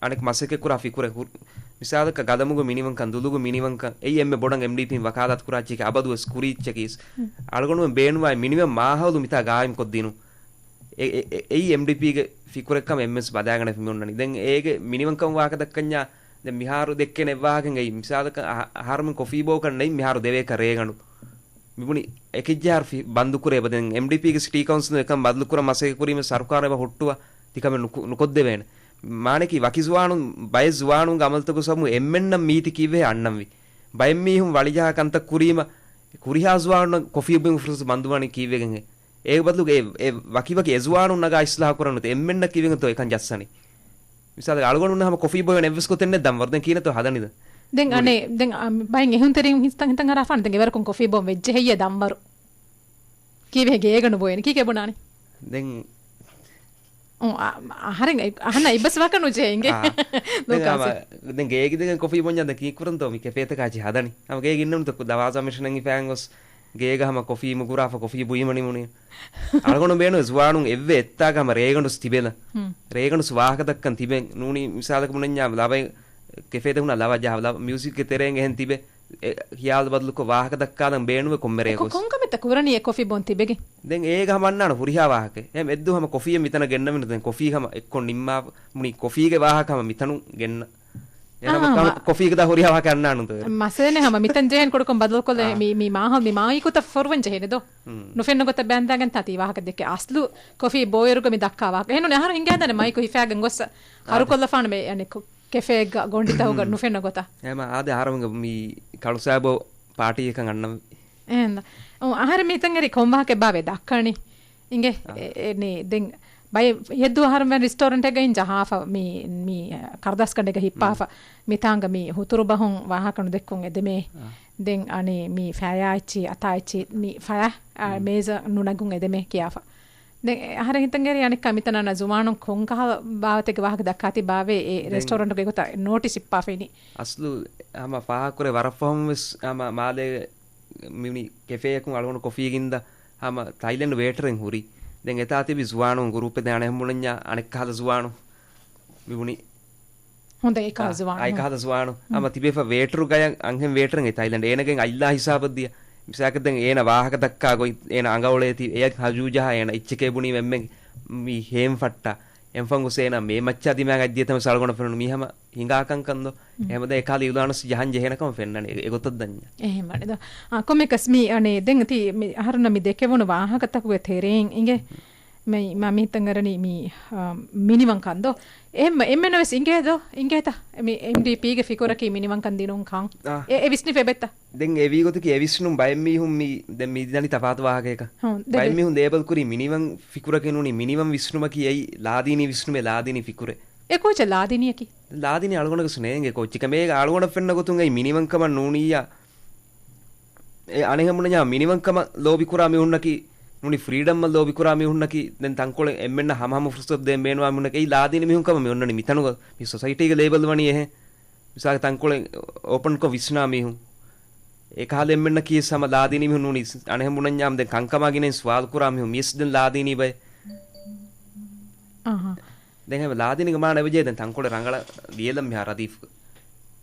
އަނެއް މަސައްކަތް ކުރާ ފިކުރެއް ހުރި. މިސާލަކަށް ގަލަމުގެ މިނިވަންކަން، ދުލުގެ މިނިވަންކަން، އެއީ އެންމެ ބޮޑަށް އެމްޑީޕީން ވަކާލާތު ކުރާ އެއްޗެކޭ، އަބަދުވެސް ކުރީ އެއްޗަކީސް. ހުން. އަޅުގަނޑުމެން ބޭނުންވާ މިނިވަން މާހައުލު މިތާ ގާއިމްކޮށްދިނުން. އެ-، އެ-، އެ-، އެއީ އެމްޑީޕީގެ ފިކުރެއްކަމަށް އެމްއެސް ބަލާގަނެފި މި އޮންނަނީ. ދެން އޭގެ މިނިވަންކަމު ވާހަކަ ދައްކަންޏާ، ދެން މިހާރު ދެއްކޭނެ އެއްވާހަކަ އެއީ، މިސާލަކަށް އަހަ-، އަހަރުމެން ކޮފީ ބޯކަން ނެތް މިހާރު ދެވޭކަށް ރޭގަނޑު. މިބުނި އެކެއްޖެހާރު ފި-، ބަންދުކުރޭ އެބަ. ދެން އެމްޑީޕީގެ ސިޓީ ކައުންސިލުން އެކަން ބަދަލުކުރަން މަސައްކަތް ކުރީމަ ސަރުކާރު އެބަ ހުއްޓުވާ ތިކަމެއް ނުކު-، ނުކޮށްދެވޭނެ. މާނައަކީ ވަކި ޒުވާނުން، ބައެއް ޒުވާނުންގެ އަމަލުތަކުގެ ސަބަބުން އެންމެންނަށް މީތި ކީއްވެހޭ އަންނަންވީ. ބައެއް މީހުން ވަޅިޖަހާ ކަންތައް ކުރީމަ ކުރިހާ ޒުވާނުންނަށް ކޮފީ ބުއިމުގެ ފުރުސަތު ބަންދުވާނީ ކީއްވެގެންހޭ؟ އޭގެ ބަދަލުގަ އެ، އެ ވަކިވަކި އެ ޒުވާނުން ނަގާ އިސްލާހު ކުރަން ނުވަތަ އެންމެންނަށް ކީއްވެގެންތޯ އެކަން ޖައްސަނީ؟ މިސާލަކަށް އަޅުގަނޑުންނަށް ހަމަ ކޮފީ ބޮއެވެން އެއްވެސް ގޮތެއް ނެތް ދަންވަރު. ދެން ކިހިނެއްތޯ ހަދަނީ ދެން؟ ދެން އަނެއް، ދެން އަ، ބައެއް އެހުންތެރިން ހިތަށް ހިތަށް އަރާފާނެ. ދެން އެވަރަކުން ކޮފީ ބޮން ވެއްޖެ ހެއްޔޭ ދަންވަރު؟ ކީއްވެ ގޭގަނޑު ބޮއެން ކީކޭ ބުނާނީ؟ ދެން އު، އަ، އަހަރެން އެ، އަހަންނަށް އިބަސް ވާކަށް ނުޖެހޭ އިނގޭ. އާ. ދެން ލޫކާސް. ހަމަ، ދެން ގޭގެ ދެން ކޮފީ ބޮންޏާ ދެން ކީއްކުރަންތޯ މި ކެފޭތަކާ ޗި ހަދަނީ؟ ހަމަ ގޭގެ އިންނަމުންތަ ދަވާޒާ މިޝަނަށް ހިފާން ގޮސް ގޭގަ ހަމަ ކޮފީ މުގުރާފަ ކޮފީ ބުއިމަނި މުނި. އަޅުގަނޑު ބޭނުން ޒުވާނުން އެއްވެ އެއްތާގަ ހަމަ ރޭގަނޑުސް ތިބެލަ. ހުން. ރޭގަނޑުސް ވާހަކަ ދައްކަން ތިބެ ނޫނީ މިސާލަކަށް ބުނަންޏާ ލަވަ ކެފޭތަކުންނާ ލަވަ ޖަހާ ލަވަ މިއުޒިކްގެ ތެރޭން އެހެން ތިބެ. އެ، ހިޔާލު ބަދަލުކޮށް ވާހަކަ ދައްކާލަން ބޭނުވެ ކޮންމެ އެކޮ ރޭގޮސް. ކޮންކަމެއްތަ ކުރަނީ އެ ކޮފީ ބޮން ތިބެގެން؟ ދެން އޭގަ ހަމަ އަންނާނެ ހުރިހާ ވާހަކަ. އެހެން އެއްދު ހަމަ ކޮފީއެއް މިތަނަށް ގެންނަމިނު ދެން ކޮފީ ހަމަ އެއްކޮށް ނިންމާ މުނި ކޮފީގެ ވާހަކަ ހަމަ މިތަނުން ގެންނަ. އެހެން އާ، ހަމަ މަ-، ކޮފީގެ ދާ ހުރިހާ ވާހަކަ އަންނާނު ދޯ. މަސަލައެއް ހަމަ މިތަން ޖެހެން ކުޑަކޮށް ބަދަލުކޮށްލެ އާ. މި، މި މާހައުލް މި މާއިކުތަ ފޮރުވަން ޖެހޭނެ ދޯ. ހުން. ނުފެންނަ ގޮތަށް ބައިންދާގެން ތާ ތީ ވާހަކަ ދެކެ. އަސްލު ކޮފީ ބޯއިރުގަ މި ދައްކާ ވާހަކަ. އެހެން ނޫނީ އަހަރު ހިނގާދާނެ މައިކު ހިފާގެން ގޮސް އާ. ހަރުކޮށްލަފާނެ މެ، އަނެއް ކޮ-، ކެފޭގަ ގޮނޑިތަހުގަ ނުފެންނަ ގޮތަށް. އެމަ އާދެ އަހަރުމެންގެ މި ކަޅުސާބޯ ޕާޓީއަކަށް އަންނަން. އެހެން. އު، އަހަރެން މި ހިތަށް އެރި ކޮން ވާހަކައެއް ބާވޭ ދައްކަނީ؟ އިނގޭ، އާ. އެ، އެ، ނީ، ދެން ބައެއް ހެއްދު އަހަރުމެން ރެސްޓޯރެންޓެއްގައި ޖަހާފަ މި، މި، އަ، ކަރުދާސްގަނޑެއްގަ ހިއްޕާފަ. މިތާނގަ މި ހުތުރު ބަހުން ވާހަކަ ނުދެއްކުން އެދެމޭ. އާ. ދެން އަނެއް މި ފަޔާ އެއްޗި، އަތާ އެއްޗި، މި ފަޔާ، އާ، މޭޒަށް ނުނަގުން އެދެމޭ ކިޔާފަ. ދެން އަހަރެން ހިތަށް އެރި އަނެއްކާ މިތަނަށް ޒުވާނުން ކޮންކަހަލަ ބާވަތެއްގެ ވާހަކަ ދައްކާތީ ބާވޭ އެ ދެން ރެސްޓޯރެންޓުގެ ގޮތަށް ނޯޓިސް ހިއްޕާފައިނީ. އަސްލު ހަމަ ފާހަގަކުރޭ ވަރަށް ފަހުން ވެސް ހަމަ މާލޭ މިވުނީ ކެފޭއަކުން އަޅުގަނޑު ކޮފީ ގިންދަ ހަމަ ތައިލެންޑް ވޭޓަރެއް ހުރި. ދެން އެތާ ތިބި ޒުވާނުން ގުރޫޕެއް ދެން އަނެއް ބުނަންޏާ އަނެއްކަހަލަ ޒުވާނު މިވުނީ ހުން އެކަހަލަ އާ، ޒުވާނު. އާ، އެކަހަލަ ޒުވާނު. ހުން. ހަމަ ތިބޭފަ ވޭޓަރު ގަޔަށް އަންހެން ވޭޓަރެއް އެ ތައިލެންޑް. އޭނަގެން އައްލާ ހިސާބަށް ދިޔަ. މިސާލަކަށް ދެން އޭނަ ވާހަކަ ދައްކާ ގޮތް އޭނަ އަނގައުޅޭތީ އެޔަށް ހަޖޫ ޖަހާ އޭނަ އެއްޗެކޭ ބުނީ އެންމެން މި ހޭން ފައްޓާ. އެންފަން ގޮސް އޭނަ މޭ މައްޗާ ދިމާގަ އައްދިޔަ ތަމަ ސަޅުގަނޑަށް ފެނުނު މީ ހަމަ ހިނގާ ކަންކަން ދޯ. ހުން. އެހެމަ ދެން އެކަހަލަ އިލާނުސް ޖަހަން ޖެހޭނެ ކަމަށް ފެންނަނީ އެ، އެގޮތަށް ދަންޏާ. އެހެން ވަނީ ދޯ. އާ، ކޮންމެއަކަސް މި އަނެއް ދެން ތި މި އަހަރުންނަށް މި ދެކެވުނު ވާހަކަތަކުގެ ތެރެއިން އިނގޭ. މި، މަ މި ހިތަށް އަރަނީ މި، އާ، މިނިވަންކަން ދޯ. އެހެން އެންމެނަށް ވެސް އިނގޭ ދޯ، އިނގޭތަ؟ މި އެމްޑީޕީގެ ފިކުރަކީ މިނިވަންކަން ދިނުން ކަން. އާ. އެ، އެ ވިސްނިފަ އެބައްތަ؟ ދެން އެ ވީގޮތަކީ އެ ވިސްނުން ބައެއް މީހުން މި، ދެން މި ދަނީ ތަފާތު ވާހަކައަކަށް. ހުން، ދެ، ބައެއް ދެ. މީހުން ލޭބަލް ކުރީ މިނިވަން ފިކުރަކީ ނޫނީ މިނިވަން ވިސްނުމަކީ އެއީ ލާދީނީ ވިސްނުމެއް ލާދީނީ ފިކުރެއް. އެ ކޯޗެއް ލާދީނީއަކީ؟ ލާދީނީ އަޅުގަނޑަކަސް ނޭނގެ ކޯޗެއް. މޭގަ އަޅުގަނޑަށް ފެންނަ ގޮތުން އެއީ މިނިވަންކަމަށް ނޫނިއްޔާ. އެ އަނެއްހެން ބުނަންޏާ މިނިވަންކަމަށް ލޯބިކުރާ މީހުންނަކީ، ނޫނީ ފްރީޑަމްއަށް ލޯބިކުރާ މީހުންނަކީ، ދެން ތަންކޮޅެއް އެންމެންނަށް ހަމަހަމަ ފުރުސަތު ދޭން ބޭނުވާ މީހުންނަކީ، އެއީ ލާދީނީ މީހުން ކަމަށް މި އޮންނަނީ މިތަނުގަ. މި ސޮސައިޓީގެ ލޭބަލް ވަނީ އެހެން. މިސާލަކަށް ތަންކޮޅެއް އޯޕަންކޮށް ވިސްނާ މީހުން. އެކަހަލަ އެންމެންނަކީ ވެސް ހަމަ ލާދީނީ މީހުން ނޫނީ. އަނެއްހެން ބުނަންޏާ ދެން ކަންކަމާ ގިނައިން ސުވާލު ކުރާ މީހުން މިޔަސް ދެން ލާދީނީ ބައެއް. އަހަ. ދެން ހަމަ ލާދީނީގެ މާނަ އެބަޖެހޭ ދެން ތަންކޮޅެއް ރަނގަޅަށް ލިޔެލަން މިހާރު ރަދީފްގެ.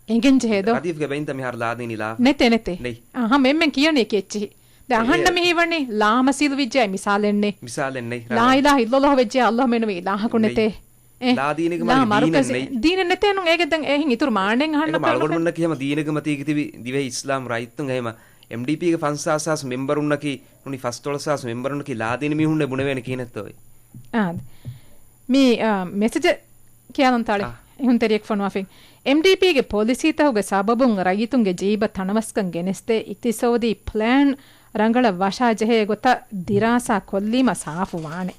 އެނގެން ޖެހޭ ދޯ؟ ރަދީފްގެ ބެއިންތަ މިހާރު ލާދީނީ ލާ؟ ނެތޭ، ނެތޭ. ނެތް. އަހަ، އެންމެން ކިޔަނީ އެކި އެއްޗިހި. ދެން އެ، އަހަންނަށް އެ، މިހީވަނީ ލާމަސީލު ވިއްޖެ މިސާލެއް ނެތް. މިސާލެއް ނެތް. ލާ އިލާހަ އިއްލައްލާހު ވެއްޖެ އައްލާހު މެނުވީ އިލާހަކު ނެތޭ. ނެތް. އެ، ލާދީނީގެ ލާ މާނަ މަރުކަޒެއް ދީނެއް ނެތް. ދީނެއް ނެތޭނު އޭގެ ދެން އެހެން އިތުރު މާނައެއް އަހަންނަށް އެކަމަ ކަންނުފެނޭ. އަޅުގަނޑުމެންނަކީ ހަމަ ދީނެއްގެ މަތީގަ ތިބި ދިވެހި އިސްލާމް ރައްޔިތުން އެހެމަ އެމްޑީޕީގެ ފަންސާސް ހާސް މެމްބަރުންނަކީ ނޫނީ ފަސްދޮޅަސް ހާސް މެމްބަރުންނަކީ ލާދީނީ މީހުންނޭ ބުނެވޭނެ ކިހިނެއްތޯ އެ؟ އާ. މި، އާ، މެސެޖެއް ކިޔާލަން ތާޅި. އާ. އެހުންތެރިޔަކު ފޮނުވާފިން. އެމްޑީޕީގެ ޕޮލިސީތަކުގެ ސަބަބުން ރައްޔިތުންގެ ޖީބަށް ތަނަވަސްކަން ގެނެސްދޭ އިޤްތިޞާދީ ޕްލޭން ރަނގަޅަށް ވަށާ ޖެހޭ ގޮތަށް ދިރާސާ ކޮށްލީމަ ސާފު ވާނެ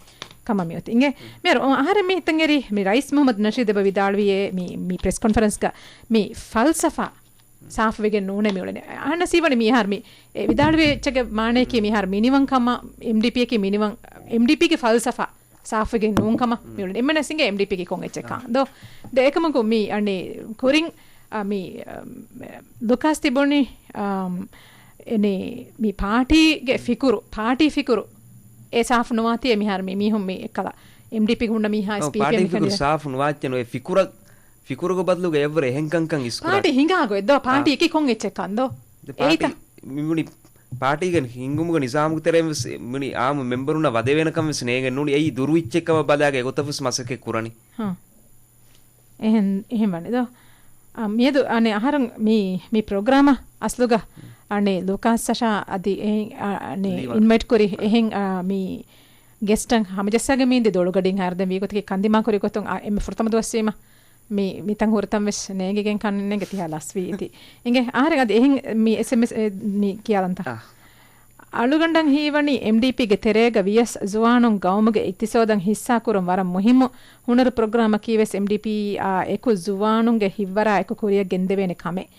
ކަމަށް މިއޮތީ. އިނގޭ؟ މިހާރު އަހަރެން މި ހިތަށް އެރީ މި ރައީސް މުޙައްމަދު ނަޝީދު އެބަ ވިދާޅުވިއޭ މި، މި ޕްރެސް ކޮންފަރެންސްގަ މި ފަލްސަފާ ސާފުވެގެން ނޫނޭ މިއުޅެނީ. އަހަންނަށް ހީވަނީ މިހާރު މި، އެ، ވިދާޅުވި އެއްޗެއްގެ މާނަޔަކީ މިހާރު މިނިވަންކަމަށް އެމްޑީޕީއަކީ މިނިވަން، އެމްޑީޕީގެ ފަލްސަފާ ސާފުވެގެން ނޫން ކަމަށް މިއުޅެނީ. އެންމެނަށް އިނގޭ އެމްޑީޕީގެ ކޮން އެއްޗެއް ކާން ދޯ. ދެ އެކަމަކު މި އަނެއް ކުރިން، އަ، މި، އަ، ލުކާސް ތިބުނީ، އަ، އެނީ މި ޕާޓީގެ ފިކުރު، ޕާޓީ ފިކުރު އެ ސާފު ނުވާތީ މިހާރު މި މީހުން މި އެއްކަލަ އެމްޑީޕީގެ ހުންނަ މީހާ އެސް ޕީޕީ ޕާޓީ ފިކުރު ސާފު ނުވާއްޗެއް ނުވޭ. ފިކުރަށް ފިކުރުގެ ބަދަލުގަ އެއްވަރު އެހެން ކަންކަން އިސްކުރާ. ޕާޓީ ހިނގާ ގޮތް ދޯ؟ ޕާޓީ އެކި ކޮން އެއްޗެއް ކަން ދޯ؟ ދެ ޕާޓީ އެއީތަ؟ މިބުނި ޕާޓީގެ ހިންގުމުގެ ނިޒާމުގެ ތެރެއިން ވެސް މިނި އާއްމު މެމްބަރުންނަށް ވަދެވޭނެކަން ވެސް ނޭނގެ ނޫނީ. އެއީ ދުރުވިއްޗެއްކަމަށް ބަލާގެ އެގޮތަށް ވެސް މަސައްކަތް ކުރަނީ. ހާ. އެހެން، އެހެން ވަނީ ދޯ. އާ، މިއަދު އަނެއް އަހަރުން މި، މި ޕްރޮގްރާމަށް އަސްލުގަ އަނެއް ލޫކާސް ސަޝާ އަދި އެހެން، އާ، އަނެއް ލީވާ. އިންވައިޓް ކުރި އެހެން، އާ، މި ގެސްޓަށް ހަމަޖައްސާގެ މީނދި ދޮޅުގަޑިން ހާރދެން ވީގޮތަކީ ކަންދިމާކުރި ގޮތުން އާ، އެންމެ ފުރަތަމަ ދުވަސްވީމަ. މި، މިތަން ހުރިތަން ވެސް ނޭނގިގެން ކަންނޭނގެ ތިހާ ލަސްވީ އިތީ. އިނގޭ، އަހަރެން އަދި އެހެން މި އެސްއެމްއެސް އެ، މި ކިޔާލަންތަ؟ އާ. އަޅުގަނޑަށް ހީވަނީ އެމްޑީޕީގެ ތެރޭގަ ވިޔަސް ޒުވާނުން ގައުމުގެ އިގްތިސޯދަށް ހިއްސާކުރުން ވަރަށް މުހިއްމު ހުނަރު ޕްރޮގްރާމަކީ ވެސް އެމްޑީޕީއާ އެކު ޒުވާނުންގެ ހިތްވަރާ އެކު ކުރިއަށް ގެންދެވޭނެ ކަމެއް.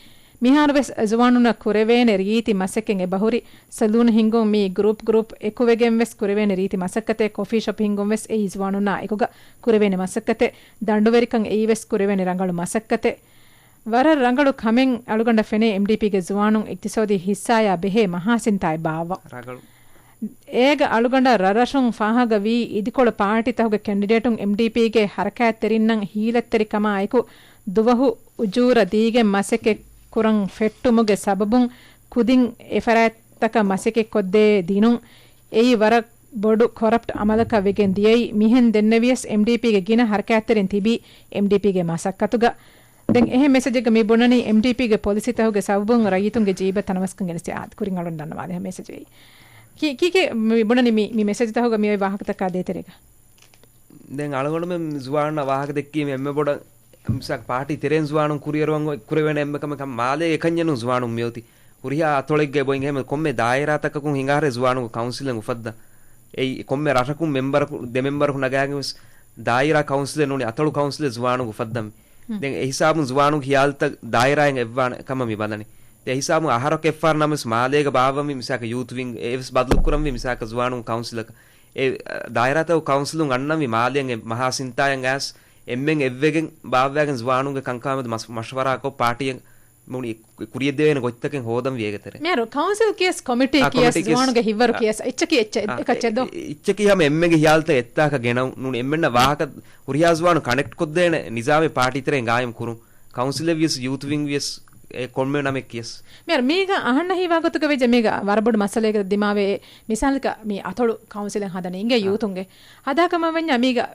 މިހާރު ވެސް ޒުވާނުންނަށް ކުރެވޭނެ ރީތި މަސައްކަތް އެބަހުރި. ސެލޫން ހިންގުން މި ގްރޫޕް ގްރޫޕް އެކުވެގެން ވެސް ކުރެވޭނެ ރީތި މަސައްކަތެއް، ކޮފީ ޝޮޕް ހިންގުން ވެސް އެއީ ޒުވާނުންނާ އެކުގަ ކުރެވޭނެ މަސައްކަތެއް، ދަނޑުވެރިކަން އެއީ ވެސް ކުރެވޭނެ ރަނގަޅު މަސައްކަތެއް. ވަރަށް ރަނގަޅު ކަމެއް އަޅުގަނޑަށް ފެނޭ އެމްޑީޕީގެ ޒުވާނުން އިގްތިސޯދީ ހިއްސާޔާ ބެހޭ މަހާސިންތާއެއް ބާއްވަން. ރަނގަޅު. އޭގަ އަޅުގަނޑަށް ރަށްރަށުން ފާހަގަވީ އިދިކޮޅު ޕާޓީތަކުގެ ކެންޑިޑޭޓުން އެމްޑީޕީގެ ހަރަކާތްތެރިންނަށް ހީލަތްތެރިކަމާއެކު ދުވަހު އުޖޫރަ ދީގެން މަސައްކަތް ކުރަން ފެއްޓުމުގެ ސަބަބުން ކުދިން އެފަރާތްތަކަށް މަސައްކަތްކޮށްދޭ ދިނުން. އެއީ ވަރަށް ބޮޑު ކޮރަޕްޓް އަމަލަކަށް ވެގެން ދިޔައީ. މިހެން ދެންނެވިޔަސް އެމްޑީޕީގެ ގިނަ ހަރަކާތްތެރިން ތިބީ އެމްޑީޕީގެ މަސައްކަތުގަ. ދެން އެހެން މެސެޖެއްގަ މި ބުނަނީ އެމްޑީޕީގެ ޕޮލިސީތަކުގެ ސަބަބުން ރައްޔިތުންގެ ޖީބަށް ތަނަވަސްކަން ގެނެސް އާދެ. ކުރިން އަޅުން ދަންނަވާދޭ މެސެޖެއް. ކީ، ކީކޭ މި ބުނަނީ މި، މި މެސެޖްތަކުގަ މި އޮތް ވާހަކަތަކާ ދޭތެރޭގަ؟ ދެން އަޅުގަނޑުމެން ޒުވާނުންނަށް ވާހަކަ ދެއްކީމެ އެންމެ ބޮޑަށް މިސާލަކަށް ޕާޓީ ތެރެއިން ޒުވާނުން ކުރިއަރުވަން އޮތް ކުރެވޭނެ އެންމެ ކަމެއް މާލޭ އެކަންޏެއް ނޫން ޒުވާނުން މިއޮތީ. ހުރިހާ އަތޮޅެއްގައި އެބައޮތް އެހެން ކޮންމެ ދާއިރާތަކަކުން ހިނގާހަރޭ ޒުވާނުންގެ ކައުންސިލެއް އުފައްދަން. އެއީ ކޮންމެ ރަށަކުން މެމްބަރަކު، ދެ މެމްބަރަކު ނަގާގެން ވެސް ދާއިރާ ކައުންސިލެއް ނޫނީ އަތޮޅު ކައުންސިލެއް ޒުވާނުން އުފައްދަން. ހުން. ދެން އެ ހިސާބުން ޒުވާނުންގެ ހިޔާލުތައް ދާއިރާއިން އެއްވާނެ ކަމަށް މި ބަލަނީ. ދެން އެ ހިސާބުން އަހަރަކު އެއްފަހަރު ނަމަވެސް މާލޭގަ ބާއްވަންވީ މިސާލަކަށް ޔޫތު ވިންގް އެވެސް ބަދަލު ކުރަންވީ މިސާލަކަށް ޒުވާނުން ކައުންސިލަކަށް. އެ، އަ، ދާއިރާތަކު ކައުންސިލުން އަންނަންވީ މާލޭން އެ މަހާ ސިންތާޔަށް އައިސް އެންމެން އެއްވެގެން ބާއްވާގެން ޒުވާނުންގެ ކަންކަމާމެދު މަސް-، މަޝްވަރާކޮށް ޕާޓީއަށް މުޅި ކުރިއަށްދެވޭނެ ގޮތްތަކެއް ހޯދަންވީ އޭގެ ތެރޭ. މިހާރު ކައުންސިލް ކިޔަސް ކޮމިޓީ އާ، ކިޔަސް ކޮމިޓީ ކިޔަސް ޒުވާނުގެ ހިތްވަރު އާ، ކިޔަސް އެއްޗަކީ އެއްޗެއް އާ، އެކައްޗެއް ދޯ؟ އެ-، އެއްޗަކީ ހަމަ އެންމެންގެ ހިޔާލުތައް އެއްތާކަށް ގެނައުން. ނޫނީ އެންމެންނަށް ވާހަކަ ހުރިހާ ޒުވާނު ކަނެކްޓް ކޮށްދޭނެ ނިޒާމެއް ޕާޓީ ތެރެއިން ގާއިމް ކުރުން. ކައުންސިލެއް ވިޔަސް ޔޫތު ވިންގް ވިޔަސް އެ ކޮންމެ ނަމެއް ކިޔަސް. މިހާރު މީގަ އަހަންނަށް ހީވާ ގޮތުގަ ވެއްޖެ މީގަ ވަރަށް ބޮޑު މައްސަލައެއްގަ ދިމާވޭ. މިސާލަކަށް މި އަތޮޅު ކައުންސިލެއް ހަދަނީ އިނގޭ އާ. ޔޫތުންގެ. ހަދާކަމަށް ވަންޏާ މީގަ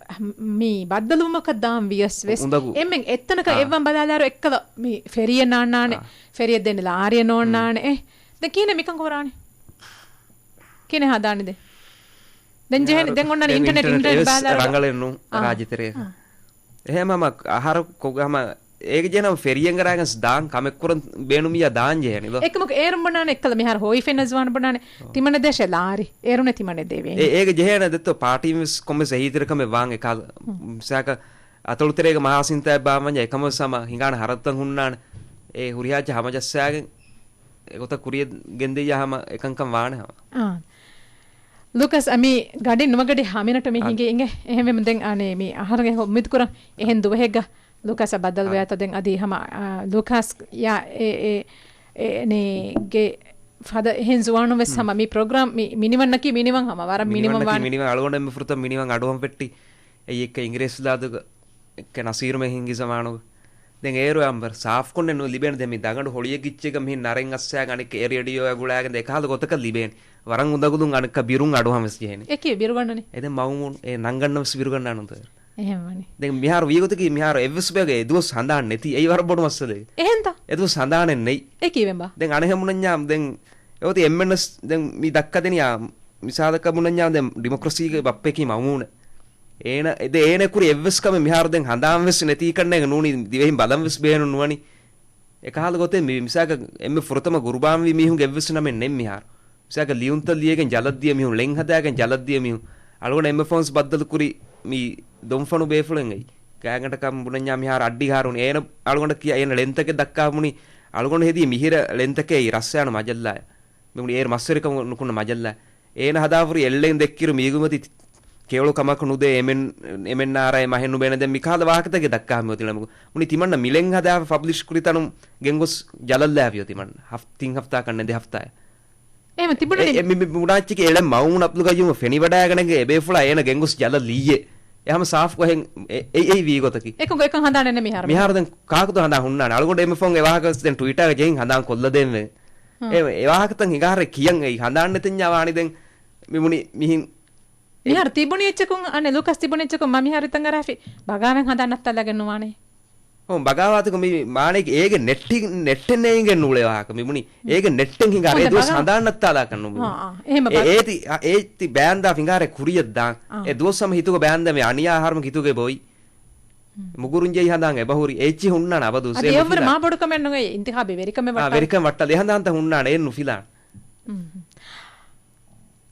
މި ބައްދަލުވުމަކަށް ދާން ވިޔަސް ވެސް އުނދަގޫ. އެންމެން އެއްތަނަކަށް އާ. އެއްވަން ބަލާލާރު އެއްކަލަ މި ފެރީއެއް ނާންނާނެ. އާ. ފެރީއެއް ދޭނެ ލާރިއެއް ނޯންނާނެ. އެ، ދެން ކިހިނެއް މިކަން ކުރާނެ؟ ކިހިނެއް ހަދާނެ ދެން؟ ދެން ޖެހެނީ، ދެން އޮންނާނީ އިންޓަނެޓް، އިންޓަނެޓް ބާލާލާރު. ރަނގަޅެއް ނޫން އާ. ރާއްޖެތެރޭ. އާ. އެހެން ހަމަ އަހަރު ކޮ-، ހަމަ އޭގެ ޖެހެނީ ހަމަ ފެރީއެއް އަރާގެން ދާން ކަމެއް ކުރަން ބޭނުމިއްޔާ ދާން ޖެހެނީ ދޯ. އެކަމަކު އޭރުން ބުނާނެ އެއްކަލަ މިހާރު ހޯއި ފެންނަ ޒުވާނު ބުނާނެ. އޯ. ތިމަންނަ ދޭށޭ ލާރި. އޭރުންނޭ ތިމަންނަ ދެވޭނީ. އޭ-، އޭގެ ޖެހޭނެ ދެއްތޯ ޕާޓީން ވެސް ކޮންމެސް އެހީތެރިކަމެއް ވާން އެކަހަލަ. ހުން. މިސާލަކަށް އަތޮޅު ތެރޭގަ މަހާ ސިންތާއެއް ބާއްވަންޏާ އެކަމަށް ވެސް ހަމަ ހިނގާނެ ހަރަދުތައް ހުންނާނެ. އެ ހުރިހާ އެއްޗެއް ހަމަޖައްސާގެން އެގޮތަށް ކުރިއަށް ގެންދިއްޔާ ހަމަ އެކަންކަން ވާނެ ހަމަ. އާ. ލޫކަސް، އަ، މި ގަޑި ނުވަގަޑި ހަ މިނެޓު މި އަ، ހިނގި އިނގޭ. އެހެންވީމަ ދެން އަނެއް މި އަހަރުގެ އުއްމީދު ކުރަން އެހެން ދުވަހެއްގަ ލޫކަސް އަ، ބައްދަލުވޭތޯ. ދެން އަދި ހަމަ، އާ، ލޫކަސް ޔާ އެ، އެ، އެ، އެ، ގެ ފަދަ އެހެން ޒުވާނުން ވެސް ހަމަ މި ޕްރޮގްރާމް މި، މިނިވަންނަކީ މިނިވަން ހަމަ ވަރަށް މިނިވަން ވާނެ. މިނިވަން އަޅުގަނޑު އެންމެ ފުރަތަމަ މިނިވަން އަޑުއަހަން ފެއްޓީ. އެއީ އެއްކަ އިނގިރޭސި ލާދުގަ އެއްކަ ނަސީރުމެ ހިނގި ޒަމާނުގަ. ދެން އޭރު އަނބަރު ސާފްކޮށްނެއް ނު ލިބޭނެ. ދެން މި ދަގަނޑު ހޮޅިއެއްގެ އިއްޗެއްގަ މިހިން ނަރެން އައްސާގެން އަނެއްކަ އެ ރޭޑިއޯއާ ގުޅާގެން ދެ އެކަހަލަ ގޮތަކަށް ލިބޭނެ. ވަރަށް އުނދަގުލުން އަނެއްކަ ބިރުން އަޑުއަހަން ވެސް ޖެހޭނެ. އެކީ ބިރުގަންނަނީ؟ އެ ދެން މައުމޫން އެ ނަންގަންނަ ވެސް ބިރުގަންނާނު ދޯ. އެހެން ވަނީ. ދެން މިހާރު ވީގޮތަކީ މިހާރު އެއްވެސް ބަޔަކު އެ ދުވަސް ހަނދާން ނެތި. އެއީ ވަރަށް ބޮޑު މައްސަލައެއް. އެހެންތަ؟ އެ ދުވަސް ހަނދާނެއް ނެތް. އެކީ ވެނބާ؟ ދެން އަނެއްހެން ބުނަންޏާ ދެން އެ އޮތީ އެންމެންނަސް ދެން މި ދައްކަދެނިޔާ މިސާލަކަށް ބުނަންޏާ ދެން ޑިމޮކްރަސީގެ ބައްޕައަކީ މައުމޫނެއް. އޭނަ، އެ ދެ އޭނަ ކުރި އެއްވެސް ކަމެއް މިހާރު ދެން ހަނދާން ވެސް ނެތީ ކަންނޭނގެ ނޫނީ ދިވެހިން ބަލަން ވެސް ބޭނުން ނުވަނީ. އެކަހަލަ ގޮތެއް މި މިސާލަކަށް އެންމެ ފުރަތަމަ ގުރުބާންވި މީހުންގެ އެއްވެސް ނަމެއް ނެތް މިހާރު. މިސާލަކަށް ލިޔުންތައް ލިޔެގެން ޖަލަށް ދިޔަ މީހުން، ޅެން ހަދާގެން ޖަލަށް ދިޔަ މީހުން. އަޅުގަނޑަށް އެންމެ ފޯންސް ބައްދަލު ކުރި މި ދޮންފަނު ބޭފުޅެއް އެއީ. ގާތްގަނޑަކަށް ބުނަންޏާ މިހާރު އައްޑިހާރުން އޭނަ އަޅުގަނޑަށް ކިޔާ އޭނަ ޅެންތަކެއް ދައްކާ ބުނި. އަޅުގަނޑު ހެދީ މިހިރަ ޅެންތަކެއް އެއީ ރައްސާނު މަޖައްލާއެއް. މިބުނި އޭރު މަސްވެރިކަން ނުކުންނަ މަޖައްލާ. އޭނަ ހަދާފަ ހުރި އެއްޅެން ދެއްކިއިރު މީގުމަތި ކެޔޮޅު ކަމަކު ނުދޭ އެމެން، އެމެންނާރާ އެ މަހެއް ނުބޭނެ ދެން މިކަހަލަ ވާހަކަތަކެއް ދައްކާ މިއޮތީ ޅަމުގަ. ބުނި ތިމަންނަ މި ޅެން ހަދާފަ ފަބްލިޝް ކުރި ތަނުން ގެންގޮސް ޖަލަށް ލާފިޔޯ ތިމަންނަ. ހަފް-، ތިން ހަފްތާ ކަންނެ ދެ ހަފްތާއެއް. އެހެން ތިބުނަނީ. އެ، އެ، މި، މި ބުނާ އެއްޗަކީ އެޅެން މައުމޫން އަބްދުލްގައްޔޫމަށް ފެނިވަޑައިގަނެގެން އެބޭފުޅާ އޭނަ ގެންގޮސް ޖަލަށް ލިއްޔޭ. އެ ހަމަ ސާފް ކޮހެން އެ، އެ، އެއީ ވީ ގޮތަކީ. އެކަން، އެކަން ހަނދާނެއް ނެތް މިހާރު. މިހާރު ދެން ކާކުތޯ ހަނދާން ހުންނާނެ؟ އަޅުގަނޑު އެންމެ ފޯން އެ ވާހަކަ ވެސް ދެން ޓްވިޓާގަ ޖެހިން ހަނދާން ކޮށްލަދޭންވެ. އެ ވާހަކަތައް ހިނގާހަރެ ކިޔަން އެއީ ހަނދާން ނެތެންޏާ ވާނިދެން މިބުނި މިހިން. މިހާރު ތިބުނި އެއްޗަކުން އަނެއް ލޫކަސް ތިބުނި އެއްޗަކުން މަ މިހާރު ތަނގަރާފި ބަގާވެން ހަނދާން ނައްތާލާގެން ނުވާނެ. އޮ، ބަގާވާތަކު މި މާނައިގެ އޭގެ ނެއްޓި-، ނެއްޓެން ނޭނގެން ނޫޅޭ ވާހަކަ. މިބުނި އޭގެ ނެއްޓެން ހިނގާރޭ ހަނދެ ދުވަސް ބަގާ- ހަނދާން ނައްތާލާކަށް ނުބުނި. އާ، އާ. އެހެން އެ-، ބަ- އޭތި، އާ، އޭތި ބާންދާ ފިނގާރޭ ކުރިޔަށްދާން. އާ. އެ ދުވަސް ހަމަ ހިތުގަ ބާންދަމެ އަނިޔާ އަހަރުމަ ހިތުގެ ބޮއި. މުގުރުން ޖެހި ހަނދާން އެބަހުރި. އެއްޗި ހުންނާނެ އަބަދު އަދި އެއަށްވުރެ މާ ބޮޑުކަމެއް ނުވޭ އިންތިޚާބީ ވެރިކަމެއް ވައްޓާލި. ވެރިކަން ވައްޓާލި. ހަނދާންތައް ހުންނާނެ އެއް ނުފިލާނެ.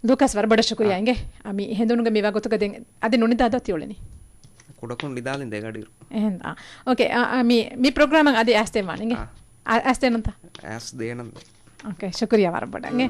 ލޫކަސް ވަރަށް ބޮޑަށް ޝުކުރިޔާ އާ. އިނގޭ. އަ، މި ހެނދުނުގެ މި ވަގުތުގަ ދެން އަދި ނުނިދާ ދޯ ތިއުޅެނީ؟ ކުޑަކޮށް ނިދާލިން ދެގަޑިއިރު. އެހެން. އާ. އޯކޭ. އާ، އާ، މި، މި ޕްރޮގްރާމަށް އަދި އައިސްދޭން ވާނެ އިނގޭ. އާ. އަ-، އައިސްދޭނަންތަ؟ އައިސްދޭނަން. އޯކޭ. ޝުކުރިޔާ ވަރަށް ބޮޑަށް އިނގޭ.